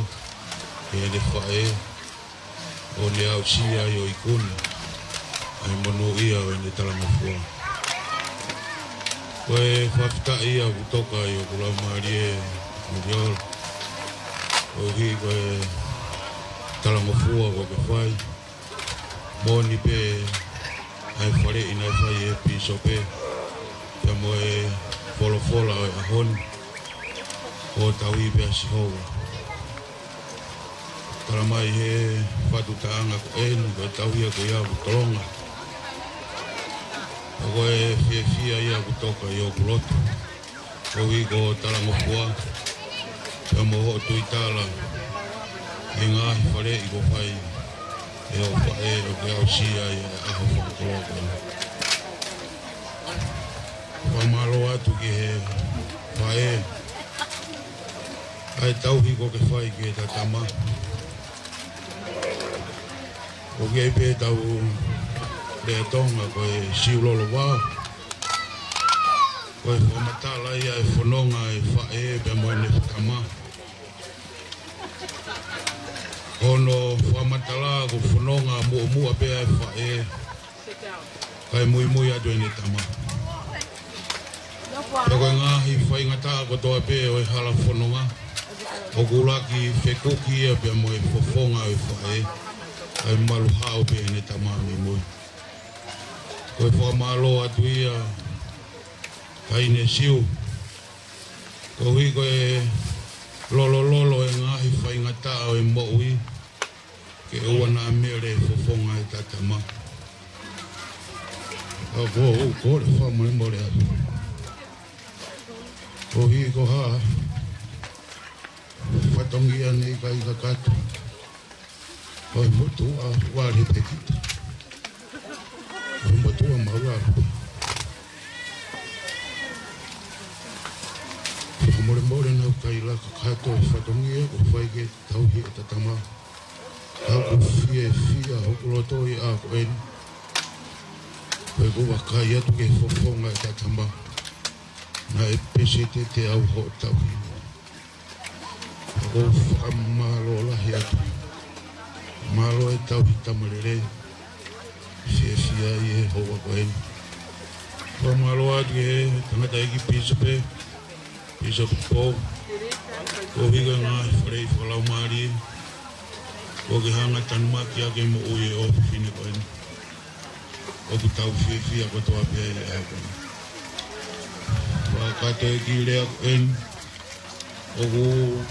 ʻi heʻene faʻē. ʻO ne aʻusia ai ʻo ikuna. ʻA e monūʻia ʻo ʻene talangofua. Ko e fakafetaʻi ia ʻoku toka ʻi hoku laumālie Meliola. ʻOku hiki ko e talangofua ʻoku ke fai. Moʻoni pē ʻa e faleʻi naʻe fai ʻe he pīsope. Pea mo e folofola ʻo e ʻaho ni. ʻO tauhi pē ʻa Sihova. Tala mai he fatu taʻanga ko eni, ko e tauhi ia ko ia ʻoku tolonga. Pea ko e fiefia ia ʻoku toka ʻi hoku loto. Koeʻuhi ko e talangofua, pea mo hoʻo tuitala, ʻi he ngaahi faleʻi kuo fai, ʻe hoʻo faʻē ʻoku ke aʻusia ai e ʻaho fakakoloa ko eni. Fakamālō atu ki he faʻē, ʻa e tauhi kuo ke fai ki heʻeta tama. ʻOku ʻi ai pē ʻetau lea Tonga ko e siulolo vao. Ko e fakamatala ia e fononga e faʻē pea mo ʻene tama. Hono fakamatala ko e fononga muʻomuʻa pē ʻa e faʻē. Kae muimui atu ʻene tama. Pea ko e ngaahi faingataʻa kotoa pē ʻo e hala fononga. ʻOku ʻuluaki fekuki ia pea mo e fofonga ʻo e faʻē. Kae malu hao pē ʻene tama muimui. Ko e fakamālō atu ia, Taʻahine Siu. Koeʻuhi ko e lolololo e ngaahi faingataʻa ʻo e moʻui. Ke ʻoua naʻa mele e fofonga ʻeta tama. Ka ʻoku ou kole fakamolemole atu. Koeʻuhi ko e hā, fatongia naʻe ʻikai kakato ʻo e motuʻa Ualepekita, ʻo e motuʻa Maulalo. Fakamolemole naʻa ku ʻikai laka kakato e fatongia kuo fai ke tauhi ʻeta tama. Ka ʻoku fiefia hoku loto ʻi he ʻaho ko eni, ko ʻeku vakai atu ki he fofonga ʻeta tama. Naʻe pesetete au hoʻo tauhi. ʻOku ou fakamālō lahi atu. Mālō e tauhi tama lelei. Fiefia ʻi he houa ko eni. Fakamālō atu ki he tangataʻeiki pīsope, Pīsope Pou, koeʻuhi ko e ngaahi faleʻi fakalaumālie kuo ke hanga ʻo tanumaki ʻaki e moʻui ʻo e ʻofefine ko eni. ʻOku tau fiefia kotoa pē ʻi he ʻaho ko eni. Fakakātoa e kiʻi lea ko eni, ʻoku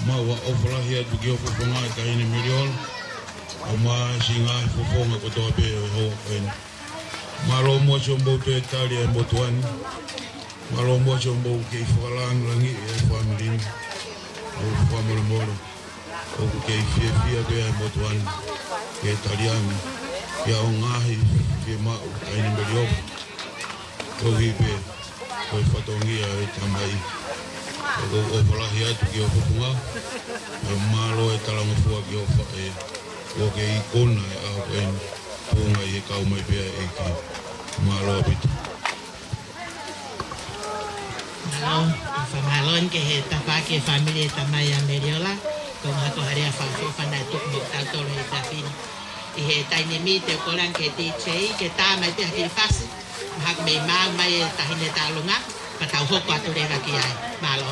mau ʻofa lahi atu ki ho fofonga, Taʻahine Meliola, ʻo mo e siʻi ngaahi fofonga kotoa pē ʻo e houa ko eni. Mālō muʻa siʻomou toe tali e motuʻa ni. Mālō muʻa siʻomou kei fakalāngilangiʻi e fāmili ni. ʻOku fakamolemole, ʻoku kei fiefia pē ʻa e motuʻa ni ke tali ange ʻi he ngaahi fiemaʻu, Taʻahine Meliola. Koeʻuhi pē ko e fatongia e tamai. ʻOku ou ʻofa lahi atu ki ho fofonga. Pea mālō e talangofua ki ho faʻē. Kuo ke ikuna e ʻaho ko eni, tuʻunga ʻi he kau mai pē ʻa e ʻEiki. Mālō ʻaupito. Mālō, fakamālō ki he tafaʻaki e fāmili e tamai ʻa Meliola, ko e ngaahi tokoua fakaʻofoʻofa naʻe tuku mo kitautolu he efiafi ni. ʻI he taimi ni te u kole ange ki he D J ke tā mai pē ha kiʻi fasi, mahalo ʻoku mei maʻu mai e Taʻahine Talunga, ka tau hoko atu leva ki ai. Mālō.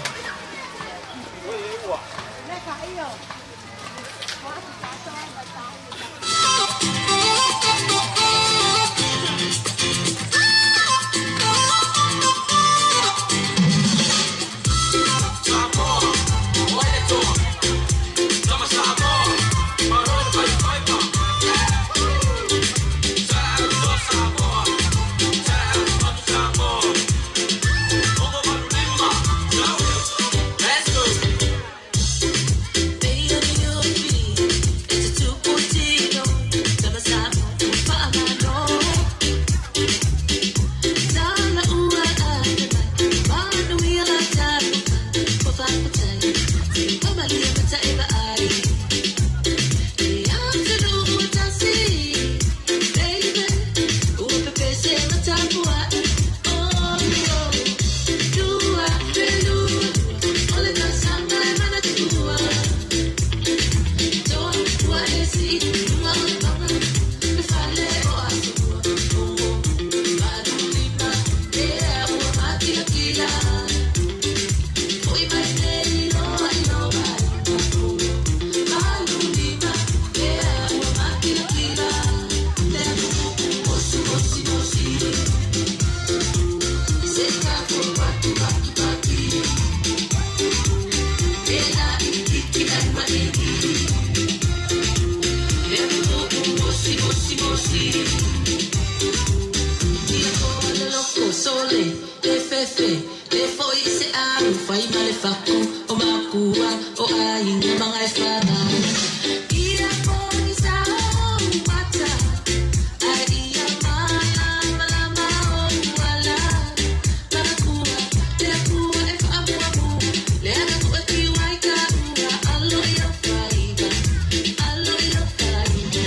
Sole, e fefe, e foʻi se alu, fai ma le faku, ʻo makua, ʻo ʻai, ʻo manga e fana. Ia foʻi sa o mata, ai ia ma, ma, ma, ma, o kuala. Makua, te kua e faʻamuamu, le ana kua ki wai ka ua, alo ia faiva, alo ia faiva.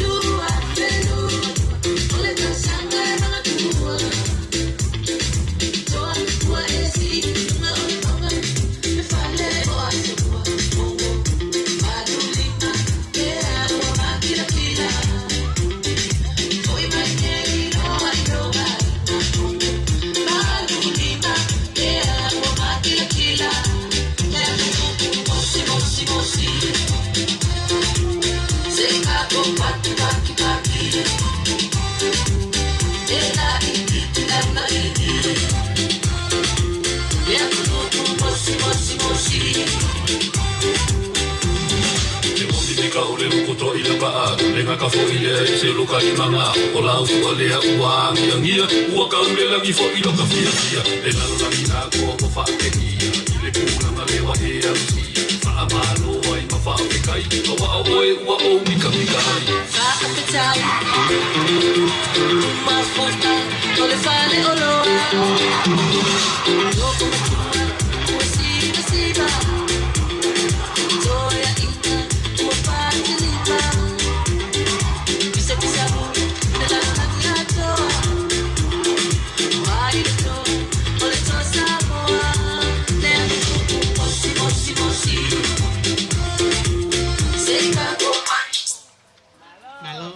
Lua, te lua, ʻo le kasanga e manga kua. Kau le luku toʻi lapa a, le ngaka foʻi lea i se luka i manga, o lau fua lea ua angiangia, ua kau le langi foʻi loka fiafia, le lalo langi nā ko ko faʻakekia, i le kūlanga leva e ausi, faʻamālō ai ma faʻafekai, a ua o e ua o mika mika ai. Faʻafekai, mafuta, o le fale oloa. Loko matua, ua siva siva. Toe aʻi, Mālō.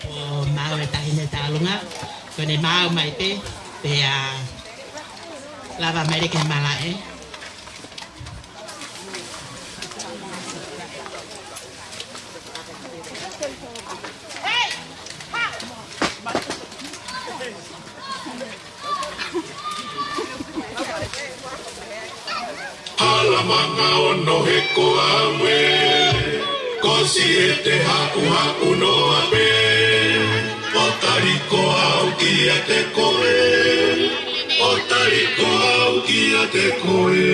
ʻO maʻu e taʻahine tauʻolunga, ko ʻene maʻu mai pē, pea lava mai leva ki he malaʻe. Hala manga ono he ko au ē, ko Siete haʻuhaʻu noa pē. ʻO tali ko au kiate koe, ʻo tali ko au kiate koe.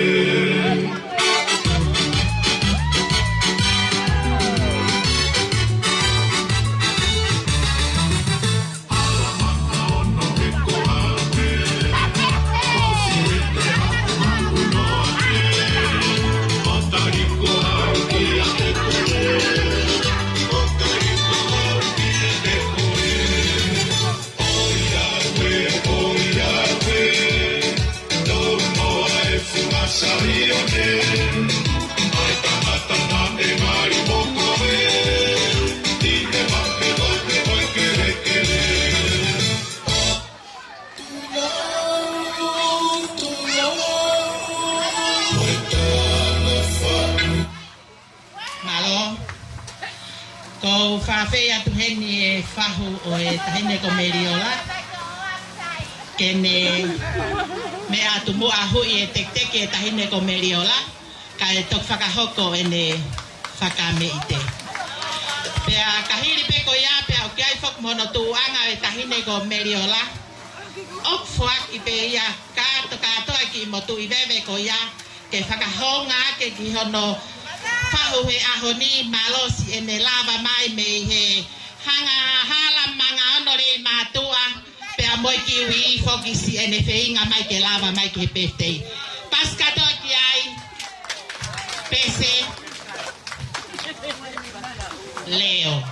Mālō. ʻOku ou fakaafeʻi atu heni e fahu ʻo e taʻahine ko Meliola. Ke ne meʻa atu muʻa ʻo huʻi e tekiteki e taʻahine ko Meliola. Kae toki fakahoko ʻene fakameʻite. Pea ka hili pē ko ia, pea ʻoku ʻi ai foki mo hono tuʻuʻanga e taʻahine ko Meliola. ʻOku foaki pē ia kātoa kātoa ki motuʻi veve ko ia, ke fakahoungaʻaki ki hono fahu he ʻaho ni. Mālō siʻene lava mai mei he hanga hala manga ono lei mātuʻa, pea mo e kiwi foki siʻene feinga mai ke lava mai ki he pētei. Pasi kātoa ki ai, Pese, Leo.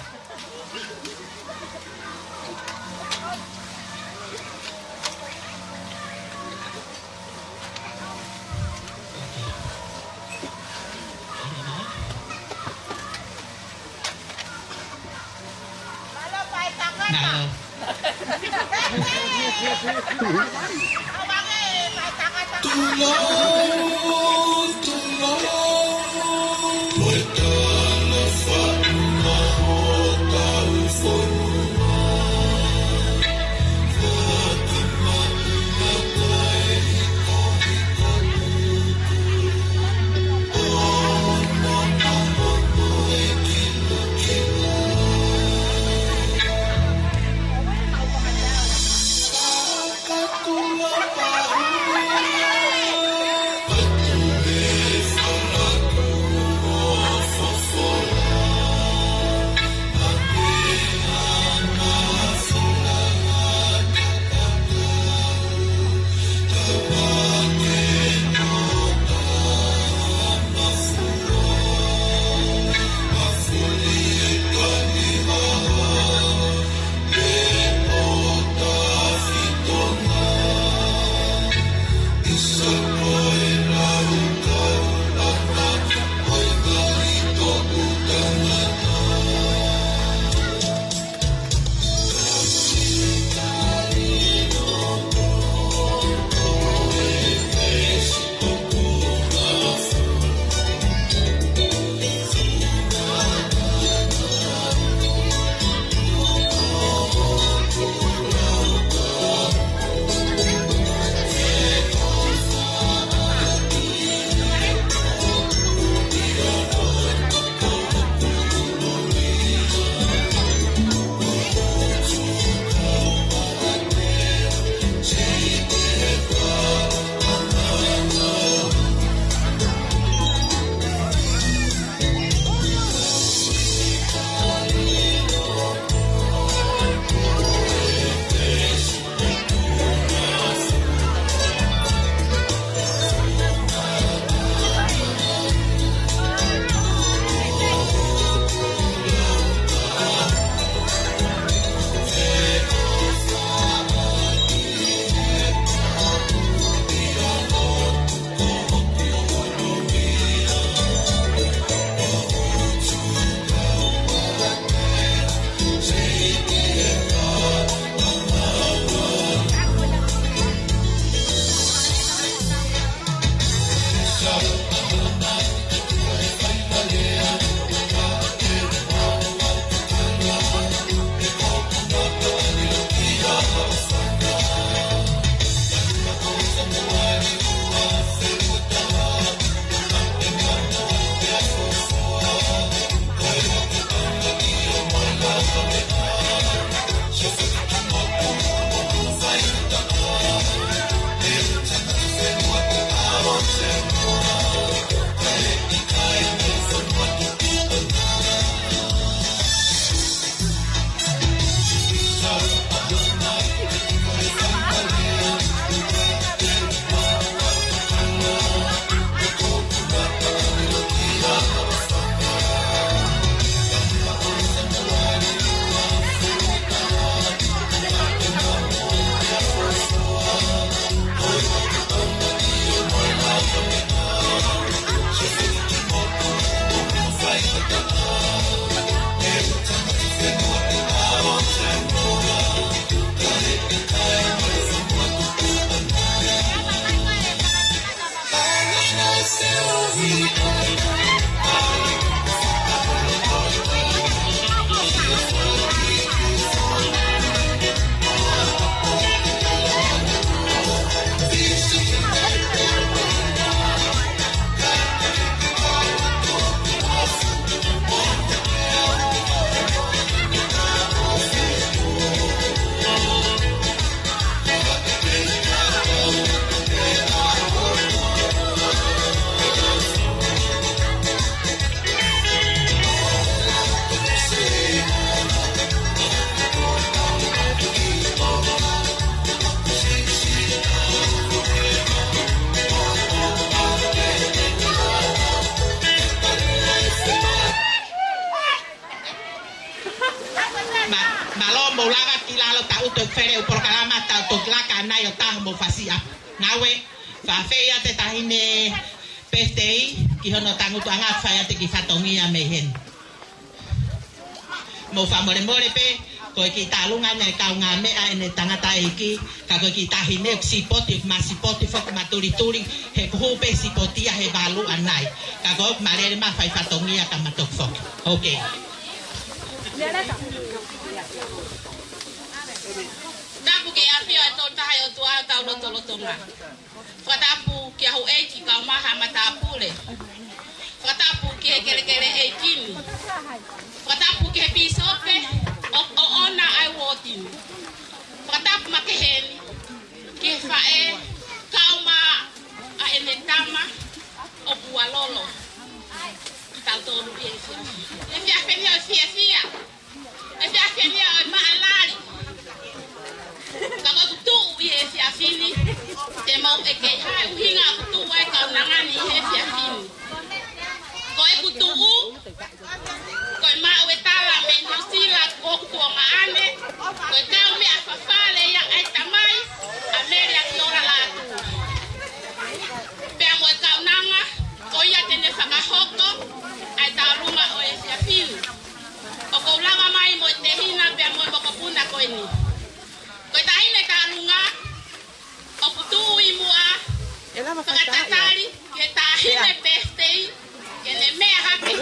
Mālō. Ma, mālō mo lava ki lalo, tau toe fele ʻū polokalama, tau toe laka ʻanai ʻo taha mo fasi ʻapi. Ngāue, fafeia te taʻahine Pestei, ki hono tangutuʻanga fai atu e kiʻi fatongia mei heni. Mou fakamolemole pē, ko e kiʻi tālunga ʻene kaungāmeʻa ʻene tangataʻeiki, ka ko e kiʻi taʻahine ʻoku sipoti, ʻoku ma sipoti foki ma tulituli, he kuo hū pē sipoti ia he valu ʻanai. Ka ko ʻeku malele ma fai fatongia ka ma toki foki. Ok. Tapu ki he ʻafio ʻa e Tolu Tahaʻi ʻOtua ʻi hotau lotolotonga. Fakatapu ki he houʻeiki kae ʻumaʻā e matāpule. Fakatapu ki he kelekele ʻeiki ni. Fakatapu ki he pīsope ʻo, ʻo ʻoʻona ʻa e uooti ni. Fakatapu makehe ni ki he faʻē kae ʻumaʻā ʻene tama ʻoku ʻalolo kitautolu ʻi he efiafi ni. Efiafi ni ʻoku fiefia. Efiafi ni ʻoku maʻalali. Ka ko ʻeku tuʻu ʻi he efiafi ni, te mou ʻeke ʻi he hā e ʻuhinga ʻoku tuʻu ai e kaunanga ni ʻi he efiafi ni. Ko ʻeku tuʻu, ko e maʻu e tala mei Nuʻusila ko hoku tuongaʻane, ko e kaumeʻa fafale ia ʻa e tamai, ʻa Mele ʻAkiola Lātū. Pea mo e kaunanga, ko ia te ne fakahoko ʻa e tālunga ʻo e efiafi ni. ʻOku ou lava mai mo e tehina pea mo e mokopuna ko eni. Ko e taʻahine tālunga, ʻoku tuʻu ʻi muʻa, ʻe lava fakatatali, fakatatali ki he taʻahine Pestei, ke ne meʻa hake,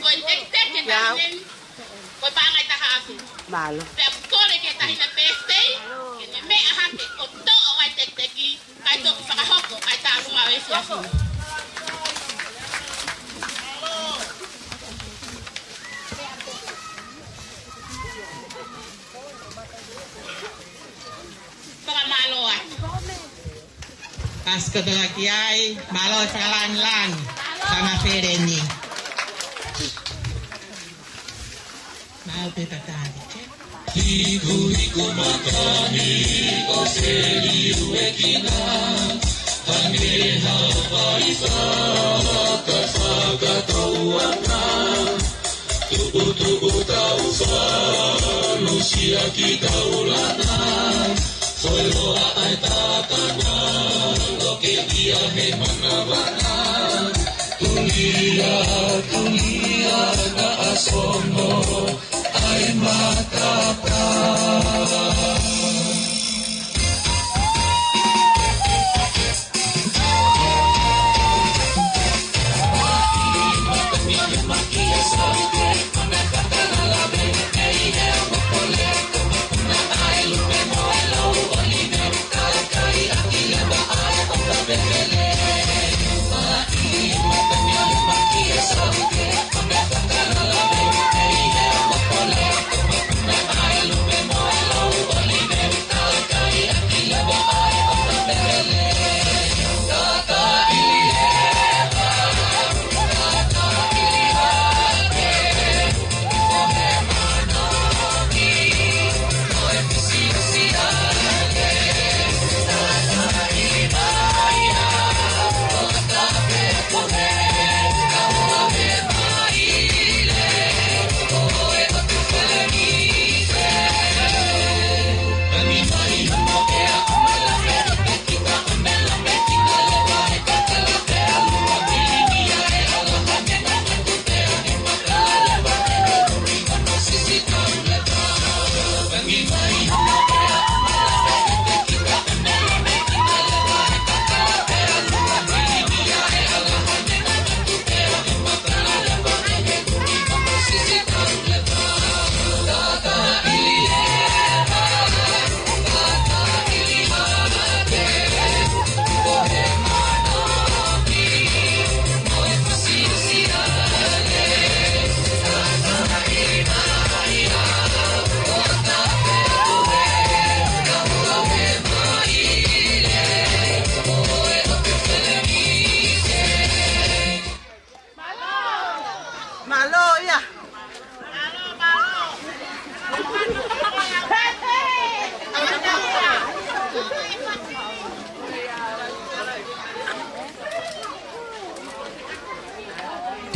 ko e tekiteki e taʻahine ni, ko e paʻanga ʻe taha afe. Mālō. Pea ʻoku kole ki he taʻahine Pestei, ke ne meʻa hake, ʻo toʻo ʻa e tekiteki, kae toki fakahoko ʻa e tālunga ʻo e efiafi ni. Fakamālō atu. Pastor Tokakiai, mālō e fakalāngilangi, fanga feleni. Mau pe patani, ke? Hikuhiku maka ni ʻo Seliuekina, hangē ha vai fakafakatouʻanga. Tuputupu tau falu siʻaki taulanga, foʻi loa ʻa e tatanga, loke ia he manavana. Tulia, tulia, naʻa sono ʻa e matapā.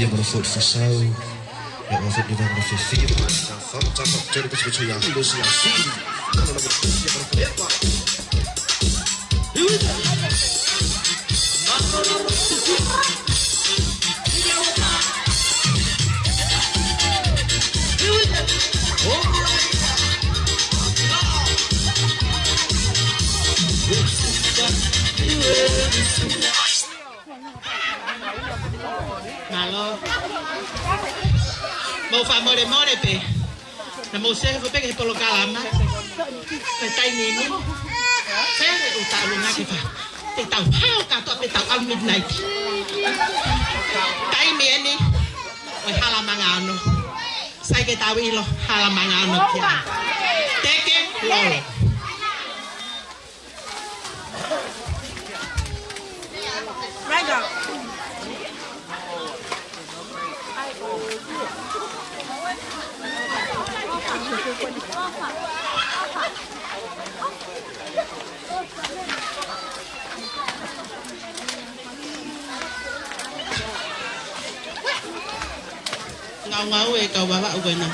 Ia mara foʻi fasau. Ia mara foʻi ni mara fefia. Sa fam tapa tele pasi pasi ia. Ilo si a si. Kala na mara fefia mara fefia. Here we go. All right. Mālō. Mou fakamolemole pē. Naʻa mou sehefo pē ki he polokalama. Pea taimi ni. Pea ʻoku tau ngāueʻaki pē. Te tau hao kātoa pē tau ʻalu midnight. Taimi eni. ʻOi, hala manga ono. Sai ke tau ʻilo, hala manga ono kia. Teke, lolo. Ngaungaue e kau vavaʻu ko ena.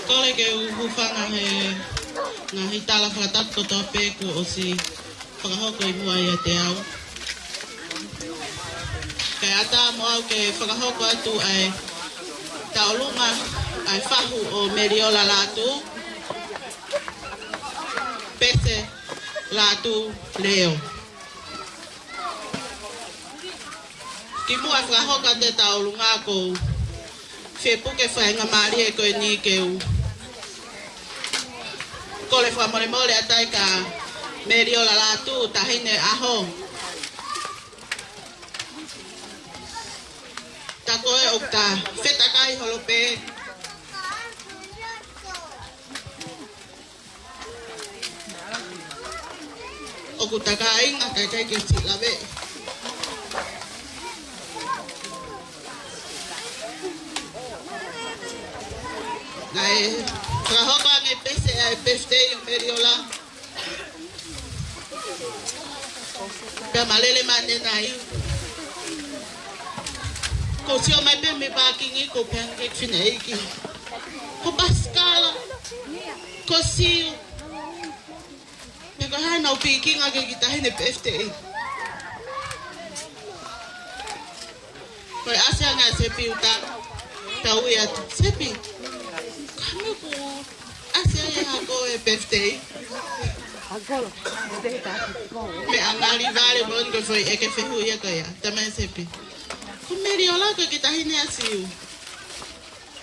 Kole ke u hūfanga he ngaahi tala fakatapu kotoa pē kuo ʻosi fakahoko ʻi muʻa ʻiate au. Kae ʻatā mo au ke fakahoko atu ʻa e tauʻolunga ʻa e fahu ʻo Meliola Lātū, Pese Lātū Leo. Kimuʻa fakahoko atu e tauʻolunga, ʻoku ou fie puke faingamālie ko eni ke u kole fakamolemole atu ai kia Meliola Lātū, Taʻahine ʻAho. Tā ko ē ʻoku ta fetakai holo pē. ʻOku ta kāinga, kae ʻikai ke u siʻi lave. Naʻe fakahoko ange pē ʻa e birthday ʻo Meliola. Pea ma lele mai ʻanenai. Ko u sio mai pē mei pākingi, ko u pehē ange ki he fineʻeiki, ko e pasikala, ko e siu. Pea ko e hā ʻenau pikinga ki he kiʻi taʻahine birthday? Ko e ʻasi ange ʻa Sepi ʻo tau ui atu, Sepi, ko e hā e meʻa ʻoku ʻasi ai ʻa e hako e birthday? Meʻa ngali vale mo ni ko e foʻi ʻeke fehuʻi ia ko ia. Talamai ʻe Sepi, ko Meliola ko e kiʻi taʻahine ʻa Siu.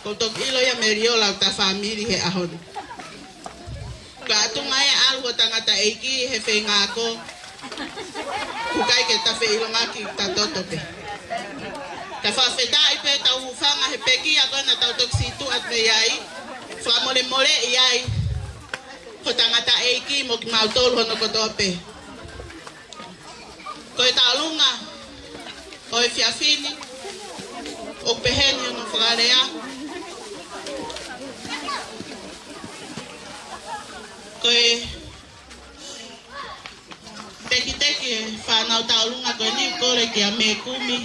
Ko u toki ʻilo ia Meliola ʻoku ta fāmili he ʻaho ni. Ko e tuʻunga ia ʻalu ho tangataʻeiki he feinga ako, ʻoku ʻikai ke ta feʻilongaki, ta toto pē. Ka fakafetaʻi pē, tau hūfanga he pekia ko ē naʻa tau toki situʻa mei ai, fakamolemoleʻi ai ho tangataʻeiki mo kimautolu hono kotoa pē. Ko e tauʻolunga ʻo e efiafi ni, ʻoku peheni hono fakalea. Ko e tekiteki e fānau tauʻolunga ko eni, kole kia Mekumi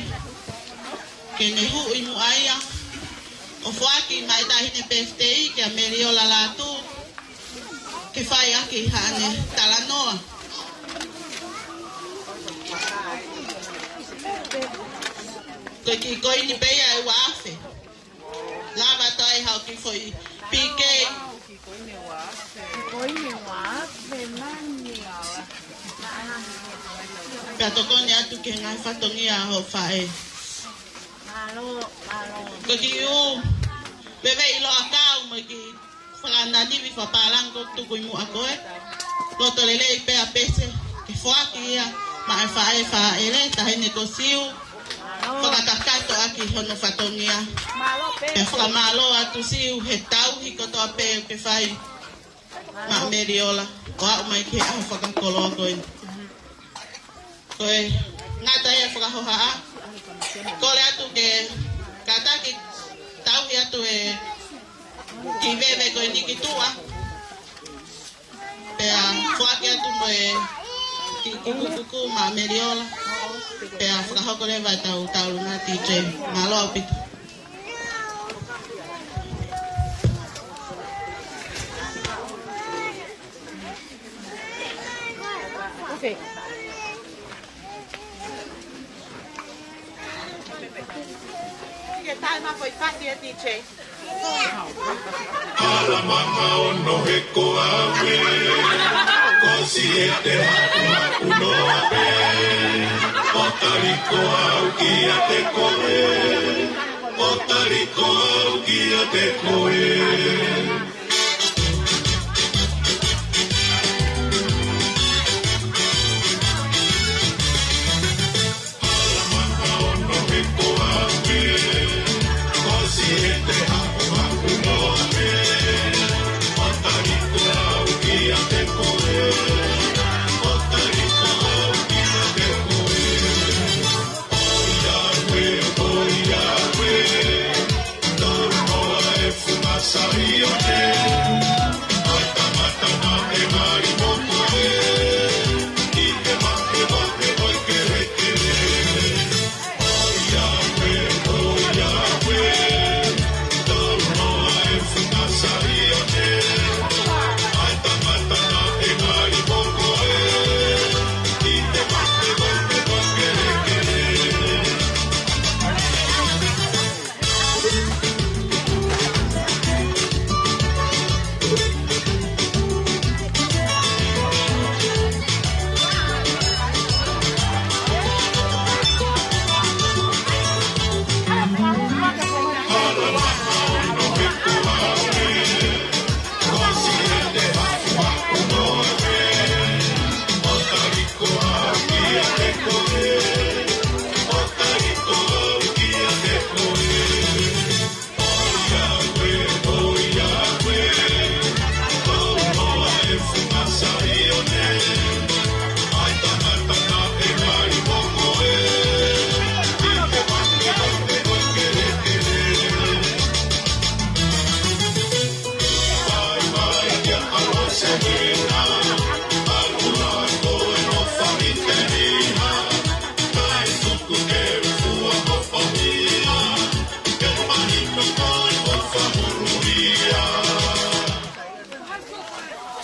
ke ne hū ʻi muʻa ia ʻo foaki mai e taʻahine birthday kia Meliola Lātū, ke fai ʻaki haʻane talanoa. Ko e kiʻi koini pē ia ʻe ua afe. Lava ʻo toe haʻu ki he foʻi pīkei. Ko e ʻi he ua afe mani. Pea tokoni atu ki he ngaahi fatongia ʻa hoʻo faʻē. Mālō, mālō. Ko e kiʻi ʻū veve ʻi loʻakau mo e kiʻi fakananivi fakapālangi ʻoku tuku ʻi muʻa ko e loto lelei pea pese ke foaki ia maʻa e faʻē fāʻele, Taʻahine ko Siu, fakakakato ʻaki hono fatongia. Pea fakamālō atu Siu he tauhi kotoa pē ʻoku ke fai maʻa Meliola ʻo aʻu mai ki he ʻaho fakakoloa ko eni. Ko e ngata ia fakahohaʻa. Kole atu ke kātaki tauhi atu e kiʻi veve ko eni ki tuʻa. Pea foaki atu mo e kiʻi kukukuku maʻa Meliola. Pea fakahoko leva ʻetau tauhi maʻa D J. Mālō ʻaupito. Ke tae ma ko i fasi e D J. Alamanga ono he koa ue, ko Siete hakuhaku noa pē. ʻO taliko au kiate koe, ʻo taliko au kiate koe.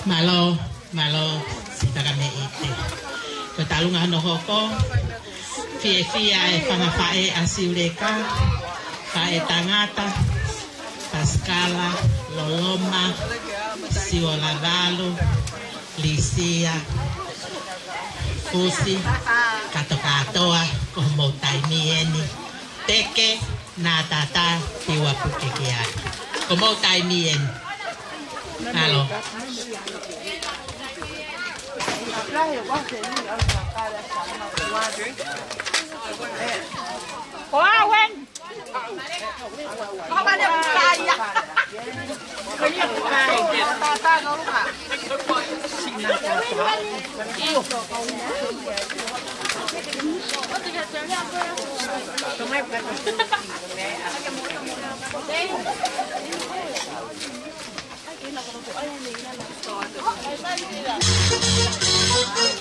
Mālō, mālō, Sitaka Meite. Ko e talunga hono hoko, fiefia e fanga faʻē ʻa Siuleka, faʻē tangata, Pasikala, Loloma, Siolavalu, Lisia, Fusi, Katokatoa, ko homou taimi eni. Teke, Natata, Tiua Puke ki ai. Ko homou taimi eni. Mālō. Ko au eni.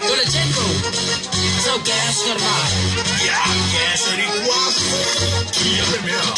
Go to Jenko. So gas normal. Ya, gas ni kuaku. Ia, meʻa.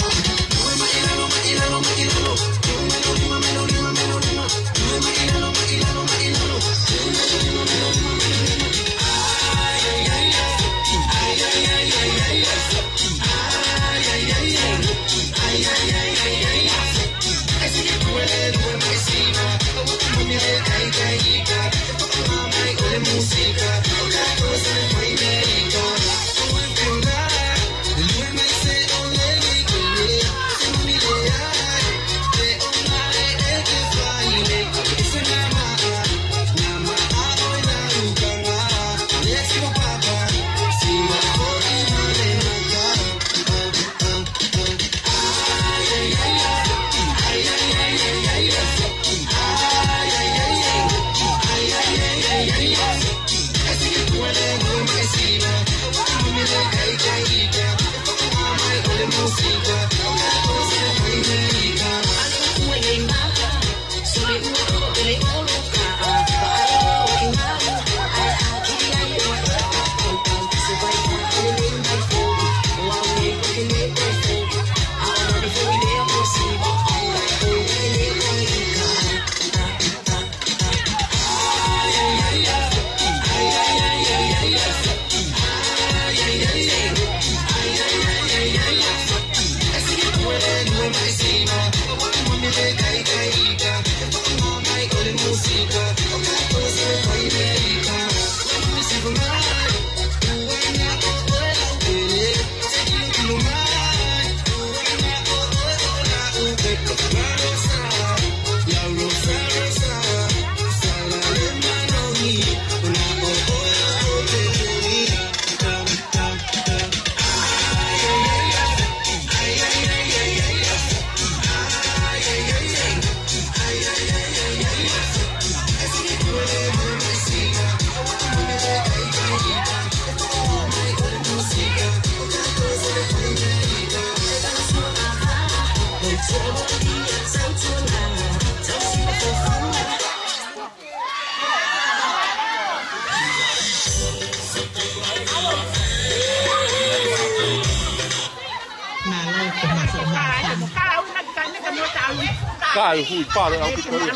Kai hui palo au ki palo.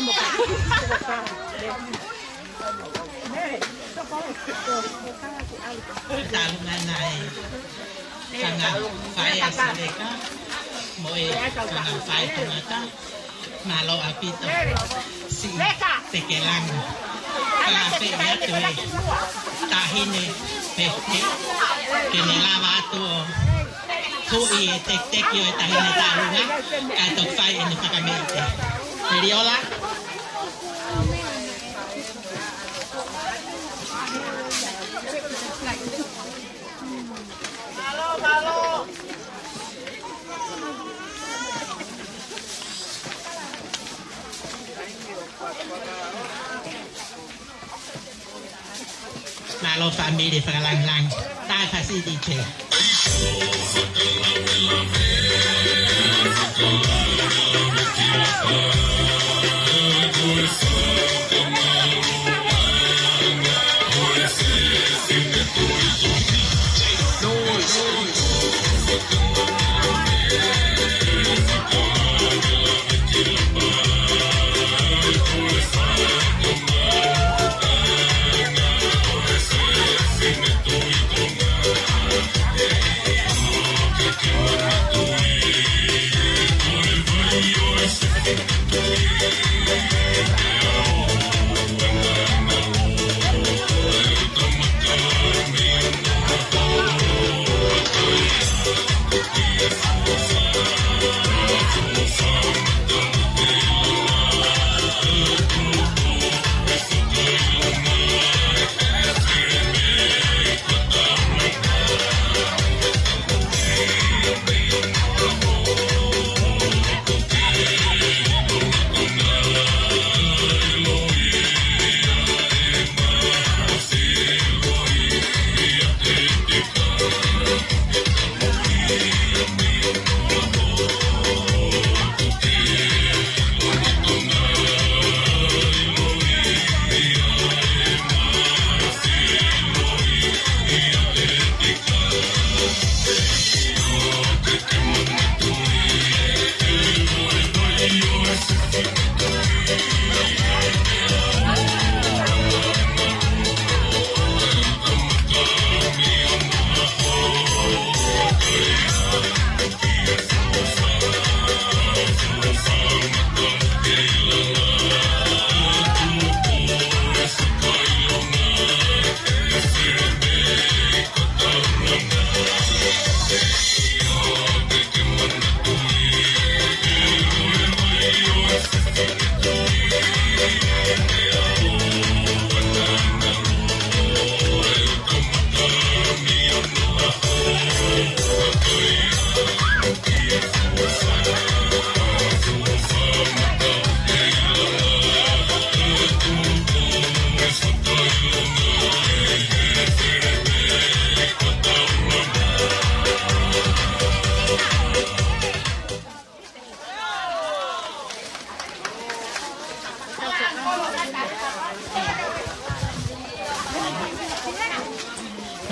Talu nana e fanga fai a Sileka mo e fanga fai tangata. Mālō ʻaupito. Siʻi Tekelango. Ka feʻiatu e taʻahine pehē ke ne lava atu ʻo huʻi e tekiteki ʻo e taʻahine taʻu ʻe ua, kae toki fai ʻene fakameʻite. Leliola. Mālō fāmili fakalāngilangi. Tae fasilite.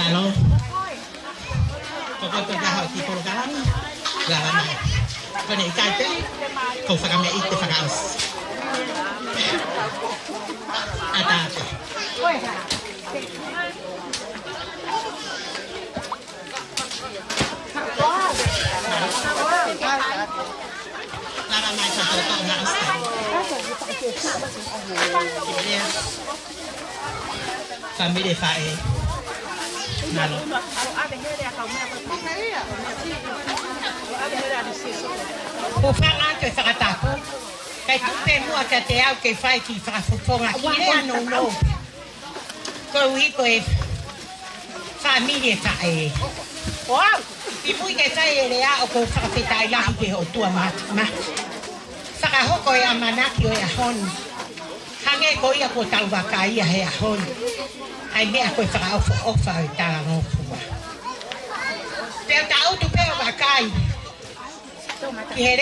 Mālō. Ko koe ko e taha ʻo e kiʻi polokalama. Lava mai. Ko ʻene ʻikai pē, ko e fakameʻite fakaʻosi. ʻAtā pē. Lava mai ka tau tau na asta. Fāmili faʻē. Mālō. Hūfanga atu e fakatapu. Kae tuku pē muʻa kiate au ke fai e kiʻi fakafofonga ki he lea nounou. Koeʻuhi ko e fāmili ʻe faʻē. ʻOku ou ʻi muʻa ke fai e lea, ʻoku ou fakafetaʻi lahi ki he ʻOtua Mafimafi. Fakahoko e ʻamanaki ʻo e ʻaho ni. Hangē ko ia kuo tau vakai ia he ʻaho ni. ʻA e meʻa ko e fakaʻofoʻofa ʻo e talangofua. Pea u tangutu pē ʻo vakai ki he lea